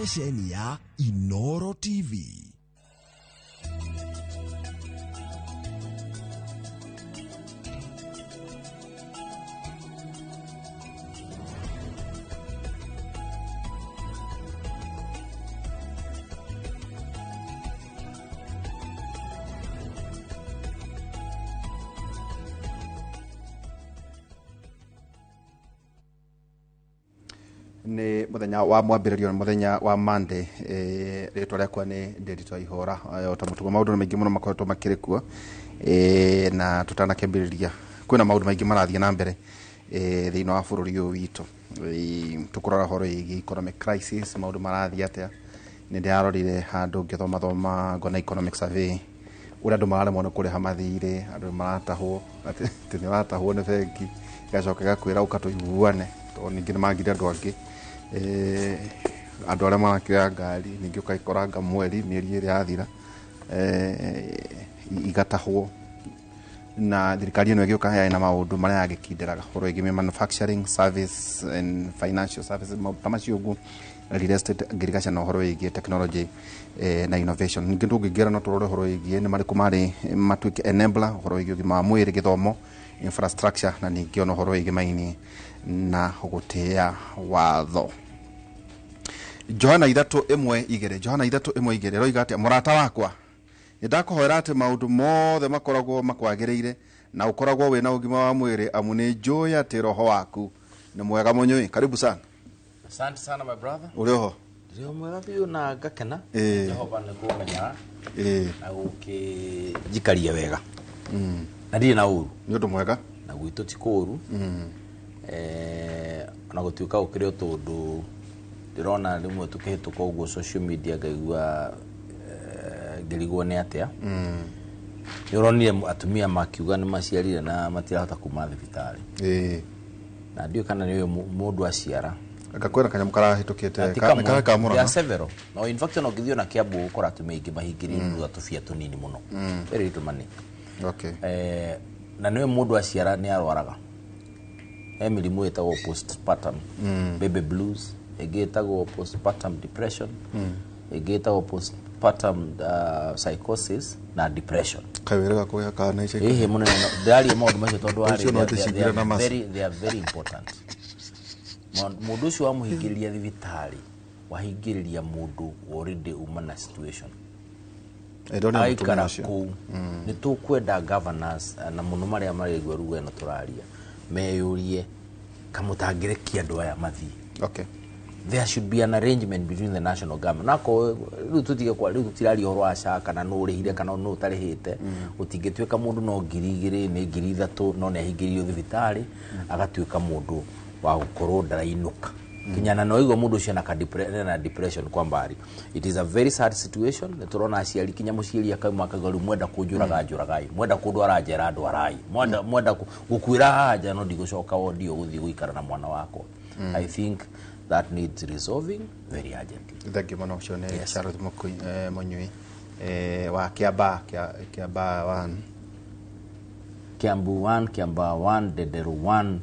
Ceceni ya Inoro TV. Nĩ mũthenya wa mwambĩrĩrio, nĩ mũthenya wa Monday. Rĩtwa rĩakwa nĩ Ndĩritũ Ihũra. O ta mũtugo, maũndũ nĩ maingĩ mũno makoretwo makĩrĩ kuo, na tũtanakĩambĩrĩria, kwĩna maũndũ maingĩ marathiĩ na mbere thĩinĩ wa bũrũri ũyũ witũ. Tũkũrora ũhoro wĩgiĩ economic crisis, maũndũ marathiĩ atĩa. Nĩ ndĩrarorire handũ ngĩthomathoma, ngona economic survey, ũrĩa andũ mararemwo nĩ kũrĩha mathirĩ, andũ maratahwo, atĩ nĩ ũratahwo nĩ bengi, ĩgacoka ĩgakwĩra ũka tũiguane, tondũ ningĩ nĩ mangire andũ angĩ, andũ arĩa marakĩoya ngari, ningĩ ũgagĩkoranga mweri mĩeri ĩrĩ yathira, igatahwo. Na thirikari ĩno ĩgĩũka yarĩ na maũndũ marĩa yagĩkindĩraga, ũhoro wĩgiĩ manufacturing, service and financial services, maũndũ ta macio ũguo, real estate, ngirigaca, na ũhoro wĩgiĩ technology na innovation. Ningĩ tũngĩingĩra, no tũrore ũhoro wĩgiĩ nĩ marĩkũ marĩ matuĩke enabler, ũhoro wĩgiĩ ũgima wa mwĩrĩ, gĩthomo, infrastructure, na ningĩ ona ũhoro wĩgiĩ maini na gũtĩĩa watho. Johana 3:1-2, Johana 3:1-2 ĩroiga atĩa? Mũrata wakwa, nĩ ndakũhoera atĩ maũndũ mothe makoragwo makwagĩrĩire na ũkoragwo wĩna ũgima wa mwĩrĩ, amu nĩ njũĩ atĩ roho waku nĩ mwega. Mũnyui, karibu sana. Asante sana, my brother. Ũrĩ oho? Ndĩrĩ o mwega biũ na ngakena. Jehova nĩ kũmenya na gũkĩnjikaria wega. Na ndirĩ na ũru. Nĩ ũndũ mwega. Na gwitũ ti kũũru. Ona gũtuĩka gũkĩrĩ o tũndũ ndĩrona rĩmwe tũkĩhĩtũka ũguo social media, ngaigua ngĩrigwo nĩ atĩa. Nĩ ũronire atumia makiuga nĩ maciarire na matirahota kuma thibitarĩ. Na ndiũĩ kana nĩ ũyũ mũndũ aciara. Anga kwĩna kanyamũ karahĩtũkĩte. Ti nĩ kamwe, karĩa ka there are Mũrang'a. several. No in fact, ona ũngĩthiĩ ona Kiambu, ũgũkora atumia aingĩ mahingĩrĩirio thutha tũbia tũnini mũno, very little money. Na nĩwe mũndũ aciara nĩ arwaraga, he mĩrimũ ĩtagwo postpartum baby blues, ĩngĩ ĩtagwo postpartum depression, ĩngĩ ĩtagwo postpartum psychosis na depression. Kawĩra gakwa kana ica. Ĩhĩ, mũnene, ndĩraria maũndũ macio tondũ warĩ Ũcio no they ndĩciguire are na macio. They are very important. Mũndũ ũcio wamũhingĩrĩria thibitarĩ, wahingĩrĩria mũndũ already uma na situation. Ndona mũtumia Aikara ũcio. Kũu nĩ tũkwenda governors, na mũno marĩa marĩigua ruga ĩno tũraria, meyũrie kamũtangĩrekia andũ aya mathiĩ. There should be an arrangement between the national government nako rĩu tũtige kwa rĩu tũtiraria ũhoro wa SHA, kana nũ ũrĩhire kana nũ ũtarĩhĩte. Gũtingĩtuĩka mũndũ no 2000, nĩ 3000, no nĩ ahingĩrĩirio thibitarĩ, agatuĩka mũndũ wa gũkorwo ndarainũka kinya, na no igua mũndũ ũcio ena depression kwa mbari. It is a very sad situation. Nĩ tũrona aciari, kinya mũciari akauma akauga, rĩu mwenda kũnjũraga njũragai, mwenda kũndwara njera ndwarai, mwenda gũkuĩra haha nja, no ndigũcoka wondi ũyũ gũthiĩ gũikara na mwana wakwa. I think that needs resolving very urgently. Thank you mũno. Ũcio nĩ Charles Mũnyui, wa Kiambaa, Kiambaa 1. Kiambu 1, Kiambaa 1, Ndenderu 1.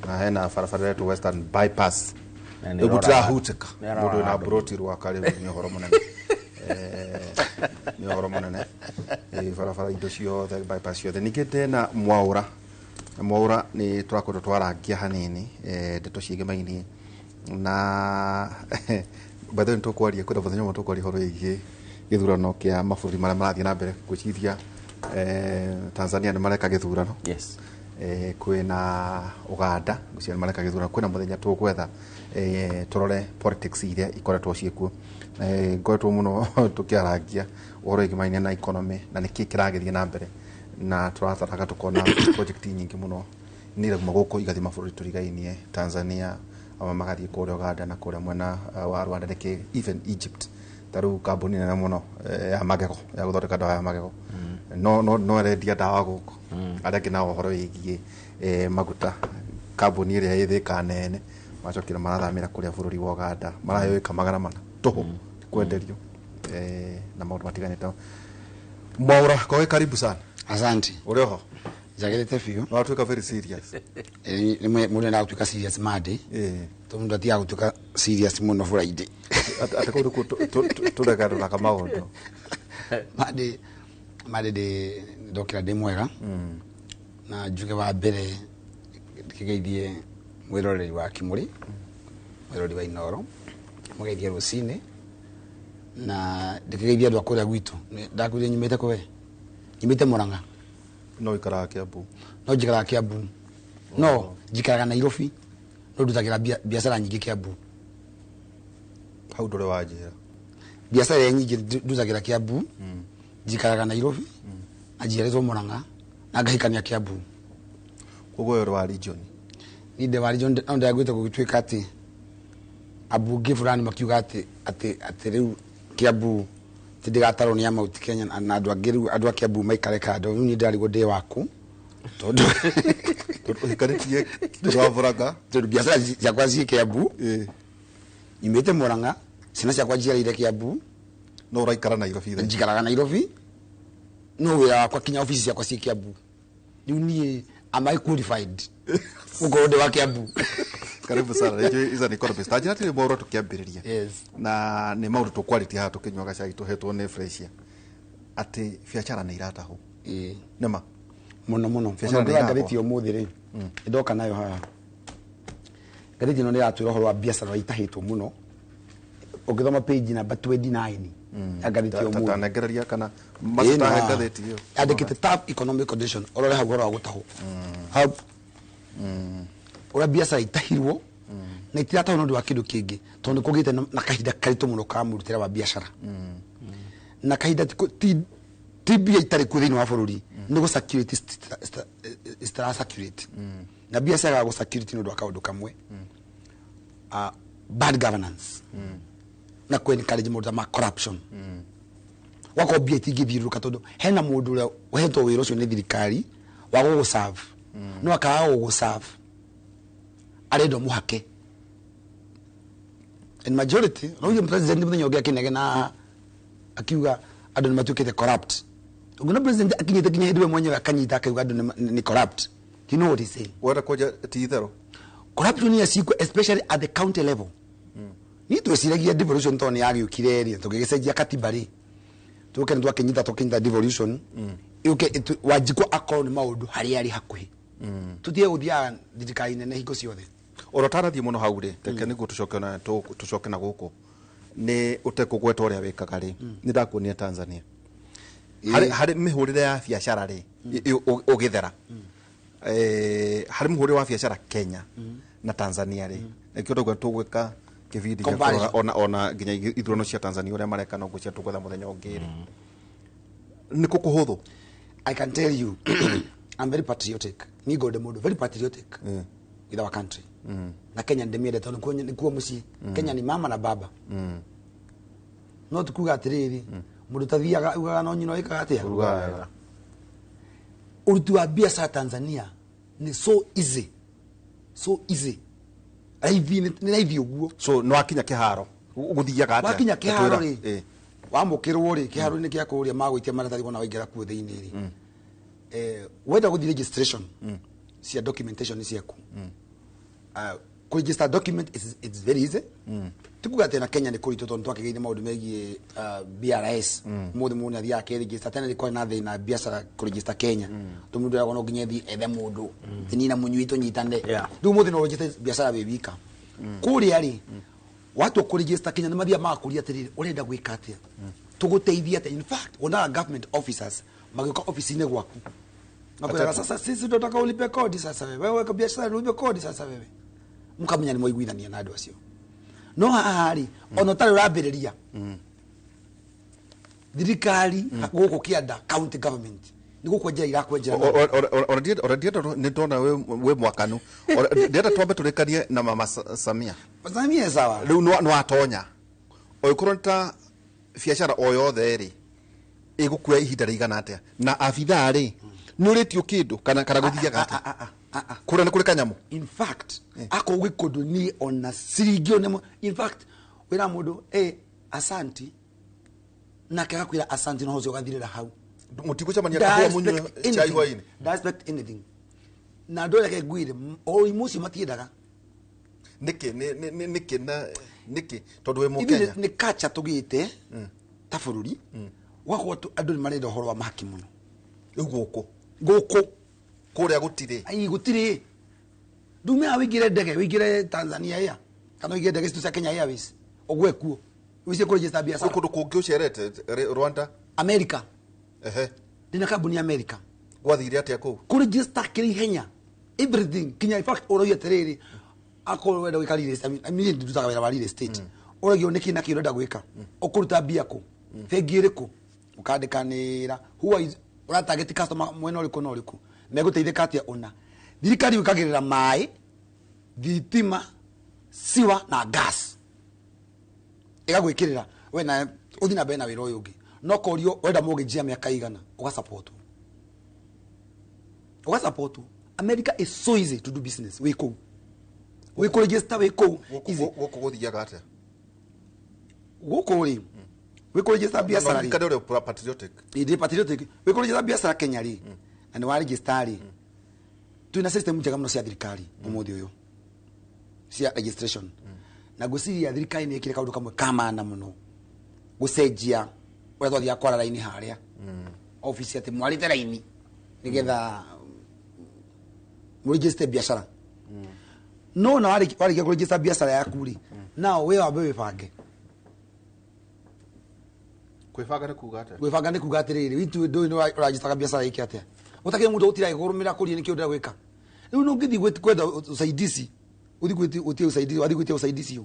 Na hena barabara ĩretwo Western Bypass. Na nĩ Rĩu ĩroraga gũtirahutĩka. Nĩ ĩroraga Mũndũ wĩna andũ. mburoti Rwaka rĩu nĩ ũhoro mũnene. Nĩ ũhoro mũnene. Barabara indo ciothe, bypass ciothe. Ningĩ ndĩna Mwaũra. Mwaũra, nĩ tũrakoretwo twarangia hanini, ndeto ciĩgĩmainie na by the way, nĩ tũkwaria, kwĩna mũthenya ũmwe tũkwaria ũhoro wĩgiĩ gĩthurano kĩa mabũrũri marĩa marathiĩ na mbere. Ngwĩciria Tanzania nĩ mareka gĩthurano. Kwĩna Uganda, ngwĩciria nĩ mareka gĩthurano. Kwĩna mũthenya tũgwetha, tũrore politics iria ikoretwo ciĩkuo. Ngoretwo mũno tũkĩarangia ũhoro wĩgĩmainie na economy na nĩkĩ kĩragĩthiĩ na mbere, na tũrataraga tũkona project nyingĩ mũno nĩ irauma gũkũ igathiĩ mabũrũri tũrigainie, Tanzania, amwe magathiĩ kũrĩa Uganda na kũrĩa mwena wa Rwanda, nĩkĩ even Egypt. Ta rĩu kambuni nene mũno, ya magego, ya gũthondeka ndawa ya magego, no ĩrendia ndawa gũkũ. Arĩa angĩ nao ũhoro wĩgiĩ maguta, kambuni ĩrĩa ĩ Thĩka nene, macokire marathamĩra kũrĩa bũrũri wa Uganda, maraheo ĩka 400 tũhũ kwenderio, na maũndũ matiganĩte. Mwaura Koge, karibu sana. Asante. Ũrĩ oho? Njagĩrĩte biũ. No watuĩka very serious. Rĩmwe mũndũ endaga gũtuĩka serious Monday. Tondũ mũndũ atigaga gũtuĩka serious mũno Friday. Atĩ kũu nĩkuo tũregarũraga maũndũ. Monday ndĩ ndokĩra ndĩ mwega. Na njuge wa mbere ndĩkĩgeithie mwĩroreri wa Kimuri, mwĩroreri wa Inooro, mũgeithie rũcinĩ, na ndĩkĩgeithie andũ a kũrĩa gwitũ. Ndakwĩrire nyumĩte kũ we? Nyumĩte Murang'a. No ikaraga Kiambu. No njikaraga Kiambu. No njikaraga Nairobi, no ndutagĩra biacara nyingĩ Kiambu. Hau ndũrĩ wanjĩra. Biacara ĩrĩa nyingĩ ndutagĩra Kiambu, njikaraga Nairobi, na njiarĩtwo Murang'a, na ngahikania Kiambu. Koguo we ũrĩ wa region? Niĩ ndĩ wa region, no ndĩraiguĩte gũgĩtuĩka atĩ ambunge fulani makiuga atĩ rĩu Kiambu ti ndĩgatarwo nĩ a Mount Kenya na andũ angĩ rĩu andũ a Kiambu maikare kando. Rĩu niĩ ndĩrarigwo ndĩ waku tondũ ũhikanĩtie wa Murang'a, tondũ biacara ciakwa ciĩ Kiambu, nyumĩte Murang'a, ciana ciakwa njiarĩire Kiambu. No ũraikara Nairobi? Njikaraga Nairobi, no wĩra wakwa kinya ofici ciakwa ciĩ Kiambu. Rĩu niĩ am I qualified gũkorwo ndĩ wa Kiambu? Karibu sana. Rĩngĩ is an economist. Tanjĩra atĩrĩ Mwaũra tũkĩambĩrĩria. Yes. Na nĩ maũndũ tũkwarĩtie haha tũkĩnyuaga cai tũhetwo nĩ Freshia atĩ biacara nĩ iratahwo. Nĩ ma? Mũno mũno. Ona ndĩra ngathĩti ũmũthĩ rĩ, ndoka nayo haha. Ngathĩti ĩno nĩ ĩratwĩra ũhoro wa biacara ũrĩa itahĩtwo mũno. Ũngĩthoma page number 29 ya ngathĩti ũmũthĩ. Tanengereria kana macitahe ngathĩti ĩyo. Yandĩkĩte tough economic condition, ũrore hau ũhoro wa gũtahwo. Hau. Ũrĩa biacara itahirwo na itiratahwo nĩ ũndũ wa kĩndũ kĩngĩ, tondũ nĩ kũgĩte na kahinda karitũ mũno ka mũrutĩre wa biacara. Na kahinda ti mbia itarĩ kuo thĩinĩ wa bũrũri, nĩ gũ security citara security. Na mbia ciagaga gũ security nĩ ũndũ wa kaũndũ kamwe. Bad governance. Na kũ encourage maũndũ ta ma corruption. Wakorwo mbia itingĩthiũrũrũka tondũ hena mũndũ ũrĩa ũhetwo wĩra ũcio nĩ thirikari wa gũgũ serve. No akaga gũgũ serve, arenda mũhake. In majority, no uyu president mũthenya ũngĩ akĩnegena akiuga andũ nĩ matuĩkĩte corrupt. Ũngĩona president akinyĩte nginya hĩndĩ we mwenyewe akanyita akauga andũ nĩ corrupt. You know what he's saying? Wenda kũnja ti itherũ. Corruption ya ciikwo especially at the county level. Ni twĩciragia devolution tondũ nĩ yagĩũkire rĩ, tũgĩgĩcenjia katiba rĩ, tũke nĩ twakĩnyita tũkĩnyita devolution, yũke Wanjikũ akorwo nĩ maũndũ harĩa arĩ hakuhĩ. Tũtige gũthiaga thirikari nene hingo ciothe. Oro tarathiĩ mũno hau rĩ, reke nĩguo tũcoke na tũcoke na gũkũ. Nĩ ũtekũgweta ũrĩa wĩkaga rĩ, nĩ ndakuonia Tanzania. Harĩ mĩhũrĩre ya biacara rĩ, ũgĩthera. Harĩ mũhũrĩre wa biacara Kenya na Tanzania rĩ, nĩkĩo ndauga tũgwĩka kĩbindi gĩa kũrora ona nginya ithurano cia Tanzania ũrĩa mareka no ngwĩciria tũgwetha mũthenya ũngĩ rĩ. Nĩ kũ kũhũthũ? I can tell you, I'm very patriotic. Ni ngode mũndũ very patriotic with our country. Na Kenya ndĩmĩendete tondũ nĩkuo mũciĩ. Kenya ni mama na baba. No tukuga atĩrĩrĩ, mũndũ tathiaga ugaga no nyina ĩkaga atĩa? Ugaga. Ũruti wa biacara Tanzania ni so easy. So easy. Raithi nĩ raithi ũguo. So no akinya kĩharo. Ũgũthiaga atĩa? Wakinya kĩharo rĩ, wamũkĩrwo rĩ, kĩharo-inĩ kĩa kũrĩa magũitia maratathi wona waingĩra kuo thĩinĩ rĩ. Wenda gũthiĩ registration cia documentation ciaku. Kũregister document it's very easy. Tikuga atĩ na Kenya nĩ kũritũ tondũ twakĩgĩire maũndũ megiĩ BRS. Mũthĩ mũndũ nĩathiaga akĩregister. Tene nĩ kwarĩ na thĩna biacara kũregister Kenya. Tondũ mũndũ eragwo no nginya athiĩ ethe mũndũ. Ti niĩ na mũnyui tũnyitane. Rĩu mũthĩ no ũregister biacara wĩ wika. Kũrĩa rĩ, watua kũregister Kenya nĩ mathiaga magakũria atĩrĩrĩ, ũrenda gwĩka atĩa? Tũgũteithia atĩa? In fact, wonaga government officers magĩũka ofici-inĩ gwaku. Makwĩraga sasa sisi tunataka ulipe kodi sasa wewe. Wewe weka biashara ulipe kodi sasa wewe. Mukamenya nĩ mwaiguithania na andũ acio. No haha rĩ, ona ũtarĩ ũrambĩrĩria. Thirikari gũkũ kĩanda county government nĩ gũkwenjera irakwenjera. Ora ndienda nĩ ndona wĩ mwakanu. Ndienda twambe tũrĩkanie na mama Samia. Samia sawa. Rĩu nĩ watonya. Ũngĩkorwo nĩ ta biacara o yothe rĩ, ĩgũkuoya ihinda rĩigana atĩa? Na abithaa rĩ, nĩ ũrĩtio kĩndũ kana gũthiaga atĩa? Kũrĩa nĩ kũrĩ kanyamũ? In fact, akorwo gwĩ kũndũ niĩ ona ciringi ona ĩmwe. In fact, wĩra mũndũ, asanti, nake agakwĩra asanti na ũcio ũgathirĩra hau. Mũtigũcemania kahũa mũnyue chai hwainĩ? Nda expect anything na andå reke ngwire ũrĩmi ũcio matiendaga. Nĩkĩ nĩkĩ na nĩkĩ tondũ wĩ Ithuĩ Mũkenya? nĩ kacha tũgĩte ta bũrũri ũgakorwo andũ nĩ marenda ũhoro wa mahaki mũno. Rĩu gũkũ Gũkũ kũrĩa gũtirĩ. Ai, gũtirĩ. Ndumea wĩingĩre ndege wĩingĩre Tanzania Air kana wĩingĩre ndege citũ cia Kenya Airways ũgwe kuo wĩcie kũregister Gwĩ biacara. kũndũ kũngĩ ũcerete Rwanda? America. Ehe. Ndĩna kambuni ya America. Gwathire atĩa kũu? Kũregister kĩrĩ ihenya everything kinya in fact ũroria atĩrĩrĩ akorwo wenda gwĩka real estate, I mean, ndutaga wĩra wa real estate, ũragio nĩkĩ na kĩ ũrenda gwĩka, ũkũruta mbia kũ, bengi ĩrĩkũ, ũkandĩkanĩra who is ũratarget customer mwena ũrĩkũ na ũrĩkũ, megũteithĩka atĩa. Ũna thirikari gwĩkagĩrĩra maĩ, thitima, siwa na gas, ĩgagwĩkĩrĩra we na ũthiĩ na mbere na wĩra ũyũ ũngĩ. No korio wenda mortgage ya mĩaka igana, ũgasupportwo ũgasupportwo. America is so easy to do business wĩ kũu, wĩ kũregister wĩ kũu easy. Gũkũ gũthiaga atĩa? Gũkũ rĩ, wĩ kũregister biacara rĩ, Kana ũrĩ patriotic? Ndĩ patriotic. Wĩ kũregister biacara Kenya rĩ, na nĩ waregister rĩ, twĩna system njega mũno cia thirikari ũmũthĩ ũyũ cia registration, na ngwĩciria thirikari nĩ ĩkire kaũndũ kamwe ka maana mũno gũcenjia ũrĩa twathiaga kwara raini harĩa office atĩ mwarĩte raini nĩgetha mũregister biacara. No na warĩkia kũregister biacara yaku rĩ, nao we wambe wĩbange. Kwĩbanga nĩ kuga atĩa? Gwĩbanga nĩ kuga atĩrĩrĩ, witu ndũĩ nĩ ũrajistaga biacara ĩke atĩa, ũtakĩrĩ mũndũ gũtira gũkũrũmĩrĩra kũria nĩkĩ ũrenda gwĩka. Rĩu no ũngĩthiĩ kwenda usaidizi, ũthiĩ gwĩtia usaidizi, wathiĩ gwĩtia usaidizi ũ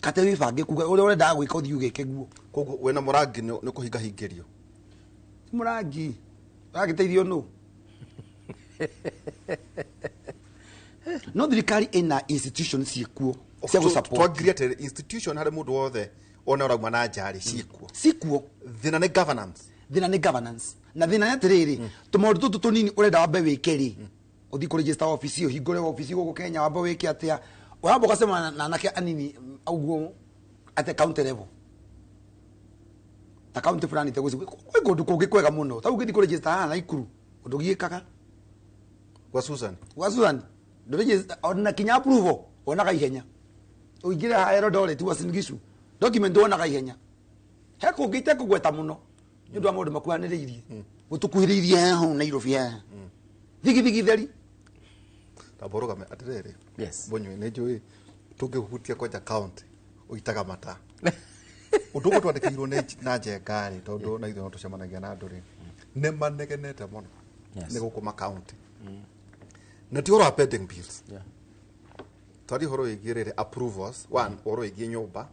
kate wĩbange kuga ũrĩa ũrendaga gwĩka ũthiĩ ũgĩke guo. Koguo wĩna mũrangi nĩ kũhingahingĩrio? Ti mũrangi ũragĩteithio nũ, no thirikari ĩna institution ciĩkuo cia gũsupport. Twangirie atĩ institution harĩ mũndũ wothe ona ũrauma na nja rĩ, ciĩkuo. Cikuo. Thĩna nĩ governance. Thĩna nĩ governance, na thĩna nĩ atĩrĩrĩ, tũmaũndũ tũtũ tũnini ũrenda wambe wĩke rĩ, ũthiĩ kũregister office, ũhingũre office gũkũ Kenya, wambe wĩke atĩa, ũramba ũgacemana na anake anini ũguo at the county level, ta county fulani, ta gwĩ kũndũ kũngĩ kwega mũno ta ũngĩthiĩ kũregister haha Naikuru, ũndũ giĩkaga. Gwa Susan. Gwa Susan ndũregister ona kinya approval wonaga ihenya, ũingĩre haha Eldoret, Uasin Gishu, document wonaga ihenya. He kũngĩ itekũgweta mũno nĩ ũndũ wa maũndũ makuhanĩrĩirie gũtũkuhĩrĩirie haha Nairobi haha thigithigi theri. Tamba ũrũgame atĩrĩrĩ. Yes. Mũnyue nĩ njũĩ tũngĩhutia kwanja county ũitaga mata ũndũ ũguo twandĩkĩirwo nĩ na njenga rĩ, tondũ na ithuĩ no tũcemanagia na andũ rĩ, nĩ manegenete mũno. Nĩ gũkũ makaunti na ti ũhoro wa pending bills. Twaria ũhoro wĩgiĩ rĩrĩ approvals, one ũhoro wĩgiĩ nyũmba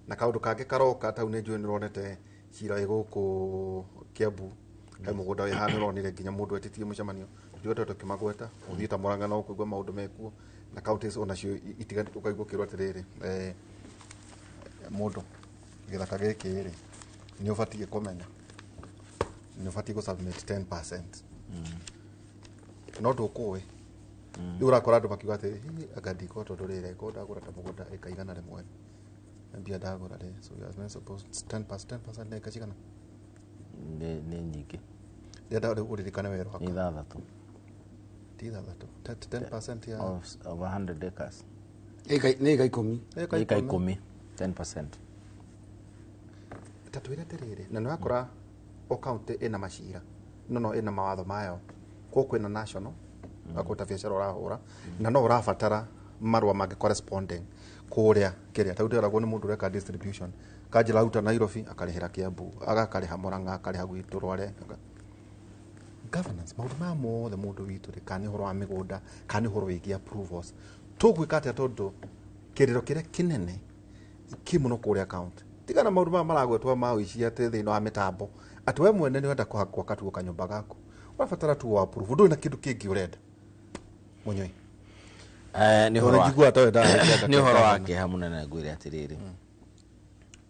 na kaũndũ kangĩ karoka tau nĩ njũĩ nĩ ũronete cira wĩ gũkũ Kiambu he mũgũnda wĩ haha, nĩ ũronire nginya mũndũ etĩtie mũcemanio tũtigwete tũkĩmagweta ũthiĩ ta Murang'a no ũkũigua maũndũ mekuo na counties onacio itiganĩte, ũkaigua ũkĩrwo atĩrĩrĩ, mũndũ gĩthaka gĩkĩ rĩ, nĩ ũbatiĩ kũmenya nĩ ũbatiĩ gũ submit 10% no ndũkũĩ. Rĩu ũrakora andũ makiuga atĩ hihi anga ndikoo tondũ rĩrĩ ko ndagũra ta mũgũnda ĩka 100 na mbia ndagũra rĩ, so you are not supposed 10% 10% nĩ ĩka cigana? Nĩ nyingĩ. Ndĩrenda rĩu ũririkane werũ. Nĩ Hakwa 6. Ti 6, 10% ya of 100 acres. Nĩ ĩka 10. Ĩka ĩka 10. 10, 10%. Ta twĩre atĩrĩrĩ, na nĩ wakora o county ĩna macira no ĩna mawatho mayo kũ kwĩna national akorwo ta biacara ũrahũra na no ũrabatara marũa mangĩ corresponding kũrĩa kĩrĩa ta rĩu ndĩragwo nĩ mũndũ ũreka distribution kanjĩra aruta Nairobi akarĩhĩra Kiambu, agakarĩha Murang'a, akarĩha gwitũ Rware. Governance maũndũ maya mothe mũndũ witũ rĩ, kana nĩ ũhoro wa mĩgũnda kana nĩ ũhoro wĩgiĩ approvals, tũgwĩka atĩa tondũ kĩrĩro kĩrĩa kĩnene kĩ mũno kũrĩa county tigana maũndũ maya maragwetwo ma ũici atĩ thĩinĩ wa mĩtambo atĩ we mwene nĩ ũrenda gwaka tu kanyũmba gaku, ũrabatara tu wa approve, ndũrĩ na kĩndũ kĩngĩ ũrenda mũnyoi. Nĩ ũhoro wa njiguaga ta wendaga nĩ ũhoro wa kĩeha mũnene. Ngwĩre atĩrĩrĩ,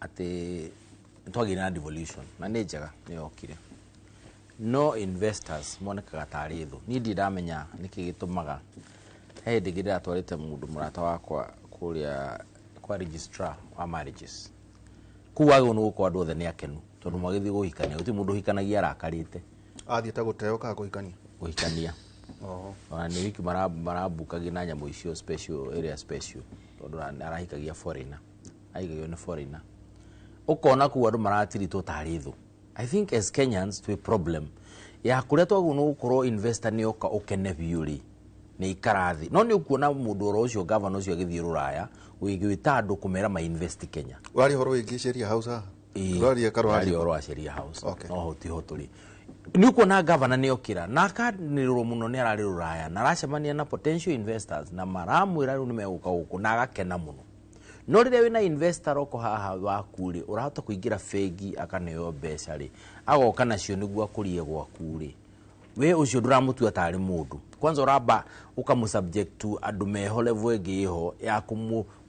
atĩ twagĩire na devolution na nĩ njega nĩ yokire, no investors monekaga tarĩ thũ. Niĩ ndirĩ ndamenya nĩkĩ gĩtũmaga. He hĩndĩ ĩngĩ ndĩratwarĩte mũndũ mũrata wakwa kũrĩa kwa registrar wa marriages. Kũu wagĩrĩirwo nĩ gũkorwo andũ othe nĩ akenu tondũ magĩthiĩ kũhikania gũtirĩ mũndũ ũhikanagia arakarĩte. Athiĩte gũteo kana kũhikania? Kũhikania. Oho. Ona nĩ wiki marabukagia na nyamũ icio special area special tondũ arahikagia foreigner, ahikagio nĩ foreigner. Ũkona kũu andũ maratiritwo tarĩ thũ. I think as Kenyans twĩ problem ya kũrĩa twagĩrĩirwo nĩ gũkorwo investor nĩ oka ũkene biũ rĩ, nĩ ikara thĩ. No nĩ ũkuona mũndũ oro ũcio gavana ũcio agĩthiĩ rũraya gwĩta andũ kũmera ma invest Kenya. Ũraria ũhoro wĩgiĩ Sheria House haha? Ĩĩ, Ũraria karũhari? ũraria ũhoro wa Sheria House. Okay. No hau tiho tũrĩ. Nĩ ũkuona gavana nĩ okĩra na akanĩrĩrwo mũno nĩ ararĩ rũraya na aracemania na potential investors na maramwĩra rĩu nĩ megũka gũkũ na agakena mũno. No rĩrĩa wĩna investor oko haha waku rĩ, ũrahota kũingĩra bengi akaneo mbeca rĩ, agoka nacio nĩguo akũrie gwaku rĩ, we ũcio ndũramũtua tarĩ mũndũ. Kwanza ũramba ũkamũ subject to andũ meho level ĩngĩ ĩho ya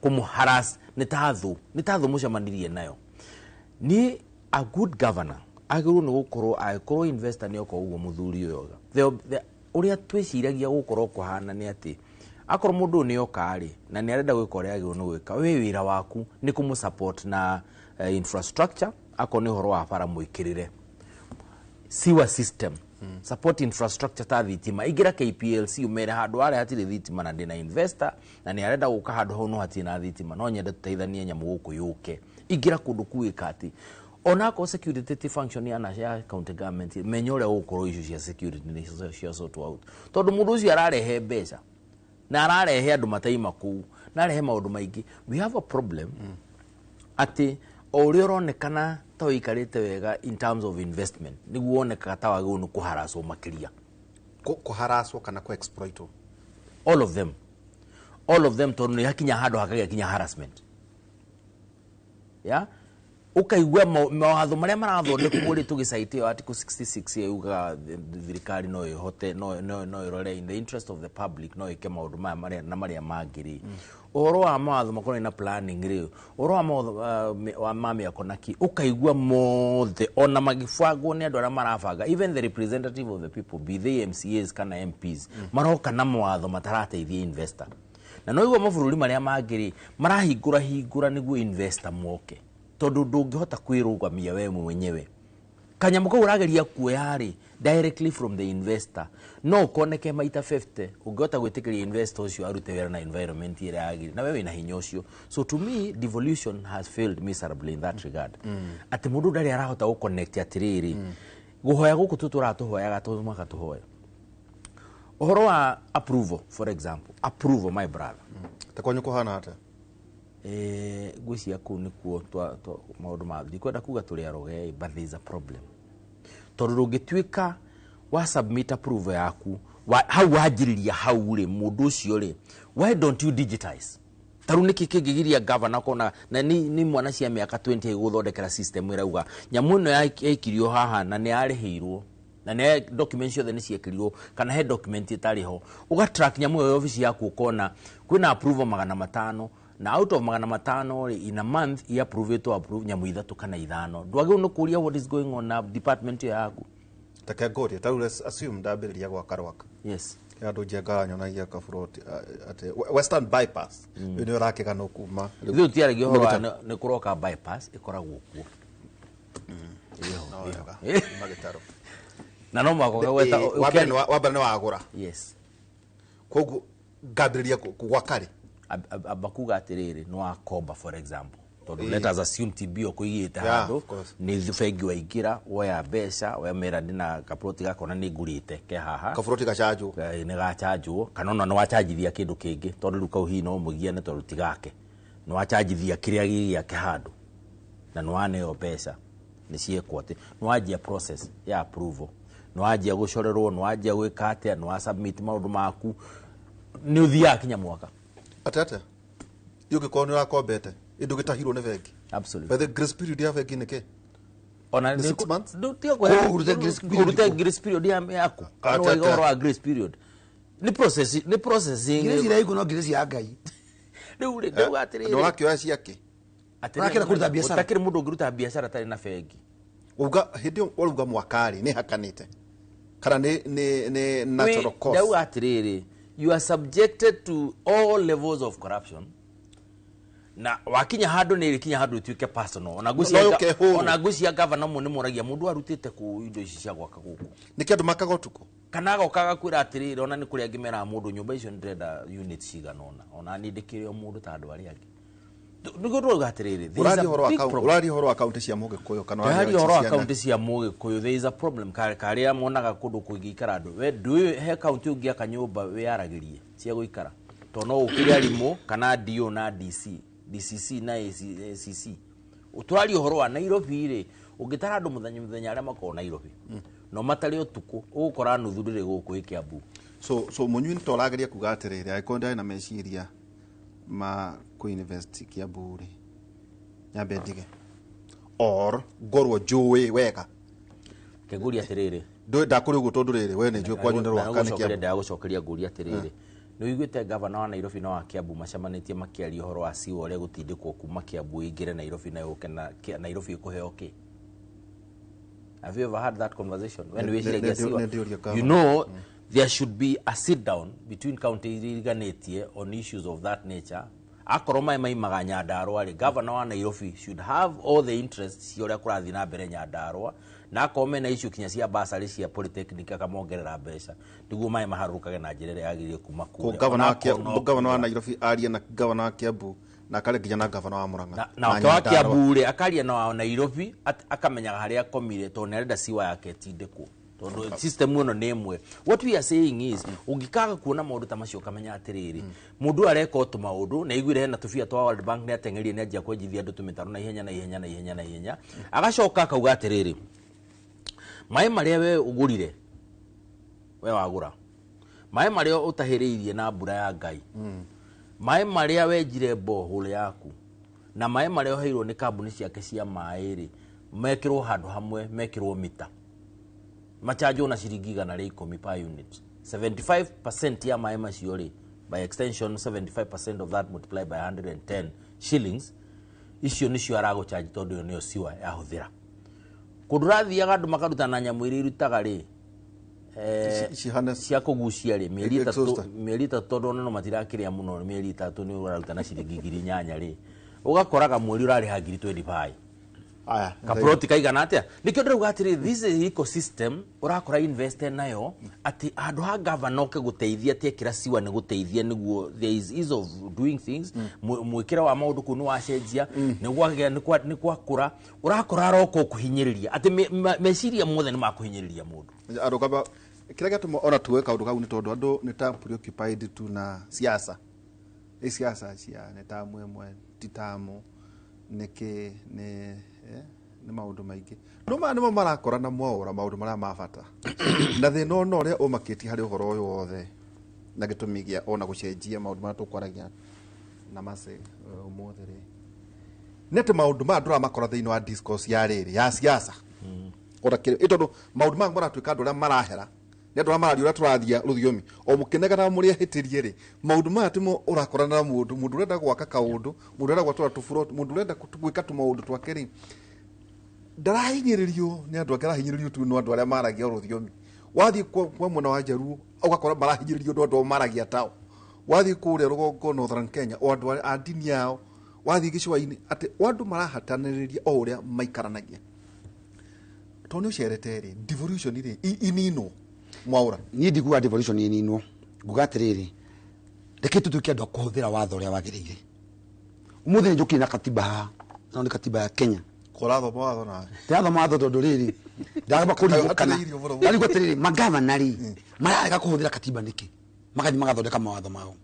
kũmũ harass nĩ ta thũ, nĩ ta thũ mũcemanirie nayo. Ni a good governor agĩrĩirwo nĩ gũkorwo angĩkorwo investor nĩ oka ũguo mũthuri ũyũ oga. Ũrĩa twĩciragia gũkorwo kũhana nĩ atĩ akorwo mũndũ ũyũ nĩ oka rĩ na nĩ arenda gwĩka ũrĩa agĩrĩirwo nĩ gwĩka, we wĩra waku nĩ kũmũ support na infrastructure, akorwo nĩ ũhoro wa bara mwĩkĩrĩre sewer system, support infrastructure ta thitima, ingĩra KPLC umere handũ harĩa hatirĩ thitima na ndĩna investor na nĩ arenda gũka handũ hau no hatirĩ na thitima, no nyende tũteithanie nyamũ gũkũ yũke. Ingĩra kũndũ kũu ĩka atĩ onakorwo security ti function ya na ya county government, menya ũrĩa ũgũkorwo issue cia security nĩ cia sort out, tondũ mũndũ ũcio ararehe mbeca na ararehe andũ mataima kũu na arehe maũndũ maingĩ. We have a problem atĩ o ũrĩa ũronekana ta ũikarĩte wega in terms of investment nĩguo wonekaga ta wagĩrĩirwo nĩ kũharacwo makĩria. Kũharacwo kana kũ-exploitwo? All of them, all of them, tondũ nĩ hakinya handũ hakagĩa kinya harassment ya ũkaigua mawatho marĩa marathondekwo rĩ, tũgĩcaite ĩyo article 66 yugaga thirikari no ĩhote no ĩrore in the interest of the public, no ĩke maũndũ maya marĩa na marĩa mangĩ rĩ. Ũhoro wa mawatho makorwo na planning rĩ, ũhoro wa mawatho wa ma mĩako na kĩ, ũkaigua mothe ona magĩbangwo nĩ andũ arĩa marabanga, even the representative of the people, be they MCAs kana MPs, maroka na mawatho matarateithia investor. Na no igua mabũrũri marĩa mangĩ rĩ, marahingũra hingũra nĩguo investor moke, tondũ ndũngĩhota kwĩrũgamia we mwenyewe. Kanyamũ kau ũrageria kuoya rĩ directly from the investor no ũkoneke maita 50 ũngĩhota gwĩtĩkĩria investor ũcio arute wĩra na environment ĩrĩa yagĩrĩire na we wĩna hinya ũcio. So to me, devolution has failed miserably in that regard, atĩ mũndũ ndarĩ arahota gũconnect atĩrĩrĩ gũhoya gũkũ tũtũratũhoyaga tũmaka tũhoya ũhoro wa approval, for example, approval, my brother. Ta kwanyu kũhana atĩa? Ngwĩciria kũu nĩkuo maũndũ ma ndikwenda kuga tũrĩ aroge, but there is a problem, tondũ ndũngĩtuĩka wa submit approval yaku hau wanjĩrĩria hau rĩ, mũndũ ũcio rĩ, why don't you digitize? Ta rĩu nĩkĩ kĩngĩgiria gavana kona na nĩ mwana cia mĩaka 20 gũthondekera system ĩrauga nyamũ ĩno yaikirio haha na nĩ yarĩhĩirwo na nĩ document ciothe nĩ ciekĩrirwo, kana he document ĩtarĩ ho, ũga track nyamũ ĩyo obici yaku, ũkona kwĩna approval 500, na out of 500 rĩ, in a month i approve to approve nyamũ ithatũ kana ithano. Ndwagĩrĩirwo nĩ kũũria what is going on na department ĩyo yaku. Take ngũrie, ta rĩu let's assume ndambĩrĩria gwaka Rwaka. Yes. Andũ njengaga nyonagia kaburoti atĩ Western Bypass ĩyo nĩyo ĩrakĩganwo kuma rĩu. Ithuĩ tũtiaragia ũhoro wa Kuma nĩ kũroka bypass ĩkoragwo kuo. Ĩho, No ĩho. wega, kuma gĩtarũ. Na no mũhaka ũgagweta. Wa mbere nĩ wagũra. Yes. Koguo ngambĩrĩria gwaka rĩ? Amba kuga atĩrĩrĩ, nĩ wakomba, for example, tondũ let us assume TB ũkũigĩte handũ. Of course. Nĩ bengi waingĩra woya mbeca wamera ndĩna kaploti gakona nĩ ngũrĩte ke haha. Kaburoti gacanjwo. Nĩ gachanjwo kana ona nĩ wachanjithia kĩndũ kĩngĩ, tondũ rĩu kau hihi no mũgiane tondũ ti gake, nĩ wachanjithia kĩrĩa gĩ gĩake handũ na nĩ waneo mbeca nĩ ciekwo atĩ nĩ wanjia process ya approval, nĩ wanjia gũcorerwo, nĩ wanjia gwĩka atĩa, nĩ wa submit maũndũ maku, nĩ ũthiaga kinya mwaka. Atĩ ũngĩkorwo nĩ ũrakombete ndũgĩtahirwo nĩ bengi? Absolutely. By the grace period ya bengi nĩ kĩ? Ona Nĩ 6 months? Tiga kũhe- Oh, ũrute grace period. Ũrute grace period yaku. Ate, Nĩ waiga ate. ũhoro wa grace period nĩ process, nĩ processing. Grace iraigũ no grace ya Ngai. Rĩu rĩ, ndauga atĩrĩrĩ, Na ũrakĩoya ciake. Atĩrĩrĩ, Ũrakĩenda kũruta biacara? gũtakĩrĩ mũndũ ũngĩruta biacara atarĩ na bengi. Uga hĩndĩ ĩyo ũrauga mwaka rĩ, nĩ hakanĩte kana nĩ natural cause? Ndauga atĩrĩrĩ, you are subjected to all levels of corruption. Na wakinya handũ nĩ ĩrĩkinya handũ ĩtuĩke personal. Ona No ũkehũrwo. Ona ngwĩciria gavana mo nĩ moragia mũndũ arutĩte kũ indo ici cia gwaka gũkũ. Nĩkĩ andũ makaga ũtukũ? Kana agoka agakwĩra atĩrĩrĩ, ona nĩ kũrĩ angĩ meraga mũndũ nyũmba icio nĩndĩrenda unit cigana ũna, ona niĩ ndĩkĩrĩ o mũndũ ta andũ arĩa angĩ. Nĩguo tũrauga atĩrĩrĩ, there is a Ũraria ũhoro wa big problem. ũraria ũhoro wa kaunti cia Mũgĩkũyũ kana ũraria Ndĩraria ũhoro wa cia kaunti cia Mũgĩkũyũ, there is a problem karĩa monaga kũndũ kũingĩikara andũ. We ndũĩ he kaunti ũngĩaka nyũmba wĩyaragĩrie cia gũikara, tondũ no ũkĩre arimũ kana DO na DC, DCC na ACC. Tũraria ũhoro wa Nairobi rĩ, ũngĩtara andũ mũthenya mũthenya arĩa makoragwo Nairobi, no matarĩ ũtukũ, ũgũkora nuthu ndĩrĩ gũkũ ĩ Kiambu. So mũnyui nĩ torageria kuga atĩrĩrĩ, angĩkorwo ndarĩ na meciria ma kũ-invest Kiambu rĩ, nyambe ndige or ngorwo njũĩ wega. Kĩngũria atĩrĩrĩ, Ndũĩ ndakũrĩ ũguo tondũ rĩrĩ, we nĩ njũĩ kwanyu nĩ rwaka nĩ Kiambu. Ndagũcokeria ngũria atĩrĩrĩ, nĩ ũiguĩte gavana wa Nairobi na wa Kiambu macemanĩtie makĩaria ũhoro wa siwa ũrĩa gũtindĩkwo kuma Kiambu ĩingĩre Nairobi na yũke na Nairobi ĩkũheo kĩ? Have you ever had that conversation? When we wĩciragia siwa? Nĩ ndĩũria You gavana. know, there should be a sit down between county iria iriganĩtie on issues of that nature. Akorwo maĩ maimaga Nyandarua rĩ, governor wa Nairobi should have all the interests cia ũrĩa kũrathiĩ na mbere Nyandarua, na akorwo mena issue kinya cia bursary cia polytechnic akamongerera mbeca nĩguo maĩ maharũrũkage na njĩra ĩrĩa yagĩrĩire kuma Ko kũrĩa. governor wa Ona akorwo no governor wa kura. Nairobi aria na governor wa Kiambu na akaria nginya na governor wa Murang'a Na wake wa Nyandarua. Kiambu rĩ, akaria na wa Nairobi akamenyaga harĩa akomire tondũ nĩarenda siwa yake ĩtindĩkwo, tondũ system ĩno nĩ ĩmwe. What we are saying is, ũngĩkaga kuona maũndũ ta macio ũkamenya atĩrĩrĩ, mũndũ ũyũ areka o tũmaũndũ na aiguire hena tũbia twa World Bank nĩ ateng'erire nĩ anjia kwenjithia andũ tũmĩtaro na ihenya na ihenya na ihenya na ihenya, agacoka akauga atĩrĩrĩ, maĩ marĩa we ũgũrire, we wagũra, maĩ marĩa ũtahĩrĩirie na mbura ya Ngai, maĩ marĩa wenjire borehole yaku, na maĩ marĩa ũheirwo nĩ kambuni ciake cia maĩ rĩ, mekĩrwo handũ hamwe, mekĩrwo mita, machanjwo na ciringi igana rĩa ikũmi per unit. 75% ya maĩ macio rĩ, by extension 75% of that multiplied by 110 shillings, icio nĩcio aragũchanji tondũ ĩyo nĩyo siwa yahũthĩra. Kũndũ ũrathiaga andũ makaruta na nyamũ iria irutaga rĩ, Cihana cia kũgucia rĩ, mĩeri ĩtatũ, Exhauster. mĩeri ĩtatũ tondũ ona no matirakĩrĩa mũno, mĩeri ĩtatũ nĩ ũraruta na ciringi 8,000 rĩ, ũgakoraga mweri ũrarĩha ngiri 25. Aya, Kaploti kaigana atĩa? Nĩkĩo ndĩrauga atĩrĩ, this is ecosystem ũrakora invest nayo atĩ handũ ha governor oke gũteithia atĩ ekĩra siwa nĩ gũteithia nĩguo there is ease of doing things, mwĩkĩre wa maũndũ kũu nĩ wacenjia, nĩ kwagĩa, nĩ kwakũra, ũrakora aroka kũhinyĩrĩria atĩ meciria mothe nĩ makũhinyĩrĩria mũndũ. Andũ kaba kĩrĩa gĩatũma ona tuwe kaũndũ kau nĩ tondũ andũ nĩ ta preoccupied tu na siasa. Ĩ siasa cia nĩ tamu ĩmwe ti tamu nĩkĩ nĩ nĩ maũndũ maingĩ. No maya nĩmo marakora na mwaũra maũndũ marĩa ma bata. Na thĩna ona ũrĩa ũmakĩtie harĩ ũhoro ũyũ wothe na gĩtũmi gĩa ona gũcenjia maũndũ marĩa tũkwaragia na mace ũmũthĩ rĩ, nĩ atĩ maũndũ maya ndũramakora thĩinĩ wa discourse ya rĩrĩ ya siasa. Ona kĩrĩ ĩ tondũ maũndũ maya maratuĩka andũ arĩa marahera nĩ andũ arĩa mararia ũrĩa tũrathia rũthiomi o mũkĩnegena mũrĩa hĩtĩrie rĩ, maũndũ maya timo ũrakorana na mũndũ, mũndũ ũrenda gwaka kaũndũ, mũndũ ũrenda gwatũra tũburoti, mũndũ ũrenda gwĩka tũmaũndũ twake rĩ, ndarahinyĩrĩrio nĩ andũ angĩ, arahinyĩrĩrio tu nĩ andũ arĩa maragia rũthiomi. Wathiĩ kwa mwena wa Jaruo ũgakora marahinyĩrĩrio nĩ andũ ao maragia tao. Wathiĩ kũrĩa rũgongo Northern Kenya o andũ a ndini yao, wathiĩ gĩcũa-inĩ atĩ o andũ marahatanĩrĩria o ũrĩa maikaranagia. Tondũ nĩ ũcerete rĩ, devolution rĩ, ininwo mwaũra. Niĩ ndikuga devolution ininwo, nguga atĩrĩrĩ, reke tũtuĩke andũ a kũhũthĩra watho ũrĩa wagĩrĩire. Ũmũthĩ nĩ njũkire na katiba haha, no nĩ katiba ya Kenya. Kũrathoma watho nawe. Ndĩrathoma watho tondũ rĩrĩ, ndĩramba kũrigwo kana Atĩrĩirio mũno. ndarigwo atĩrĩrĩ, magavana rĩ, mararega kũhũthĩra katiba nĩkĩ? Magathiĩ magathondeka mawatho mao.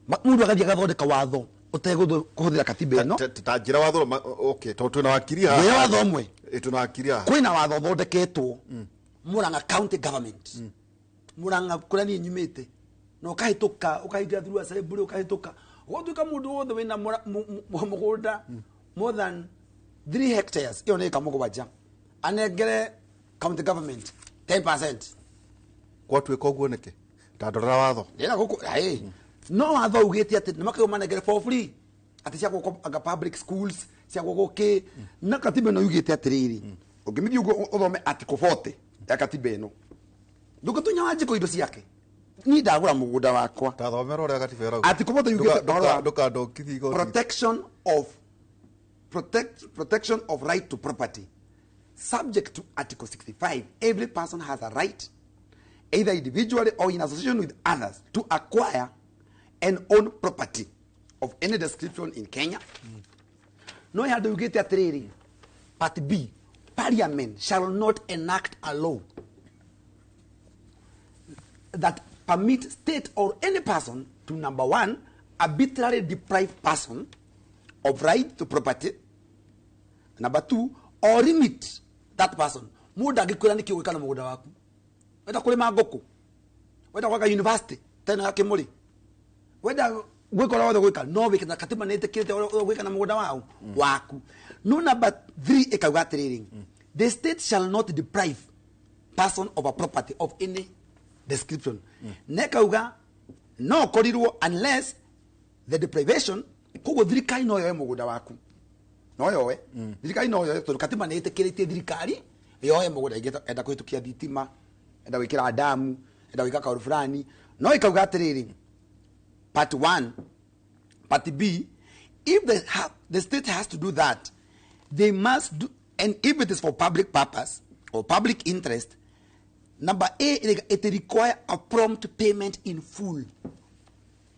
Mũndũ agathiĩ agathondeka watho ũtegũhũthĩra katiba ĩno. Ta njĩra watho okay, tondũ twĩna wakiri haha. Njĩra watho ũmwe. Ĩ, twĩna wakiri haha. Kwĩna watho ũthondeketwo Murang'a County Government. Murang'a kũrĩa niĩ nyumĩte. Na ũkahĩtũka, ũkahĩtũka through assembly, ũkahĩtũka. Ũgatuĩka mũndũ wothe wĩna mũgũnda more than 3 hectares, ĩyo nĩ ĩka mũgwanja, anengere county government 10%. Gwatuĩka ũguo nĩkĩ? Ta ndorera watho. Ndĩrenda gũkũ, aĩ. No watho ugĩte atĩ nĩ makĩrwo manengere for free. Atĩ cia gwakwo anga public schools, cia gwakwo kĩ. Na katiba ĩno yugĩte atĩrĩrĩ, ũngĩmĩthiĩ ũguo ũthome article 40 ya katiba ĩno, ndũngĩtunya Wanjikũ indo ciake. Niĩ ndagũra mũgũnda wakwa. Tathomera ũrĩa gatiba ĩrauga. Article 40 yugĩte ũhoro wa Ndũkandokithie igoti. Protection of right to property. Subject to Article 65, every person has a right, either individually or in association with others, to acquire and own property of any description in Kenya. No handũ yugĩte atĩrĩrĩ, Part B, Parliament shall not enact a law that permit state or any person to, number one, arbitrarily deprive person of right to property, number two, or limit that person. Mũndũ angĩkwĩra nĩkĩ ũgwĩka na mũgũnda waku, wenda kũrĩma ngũkũ, wenda gwaka university tena ya Kĩmũrĩ, wenda gwĩka ũrĩa wothe gwĩka, no wĩke, na katiba nĩ ĩtĩkĩrĩte ũrĩa ũgwĩka na mũgũnda wao waku. No number three ĩkauga atĩrĩrĩ, the state shall not deprive person of a property of any description. Na ĩkauga no ũkorirwo unless the deprivation, koguo thirikari no yoe mũgũnda waku, no yoe, thirikari no yoe, tondũ katiba nĩ ĩtĩkĩrĩtie thirikari yoe mũgũnda ĩngĩenda enda kũhĩtũkia thitima, enda gwĩkĩra damu, enda gwĩka kaũndũ fulani. No ĩkauga atĩrĩrĩ, part 1, part B, if the state has to do that, they must do, and if it is for public purpose or public interest, number A, it require a prompt payment in full.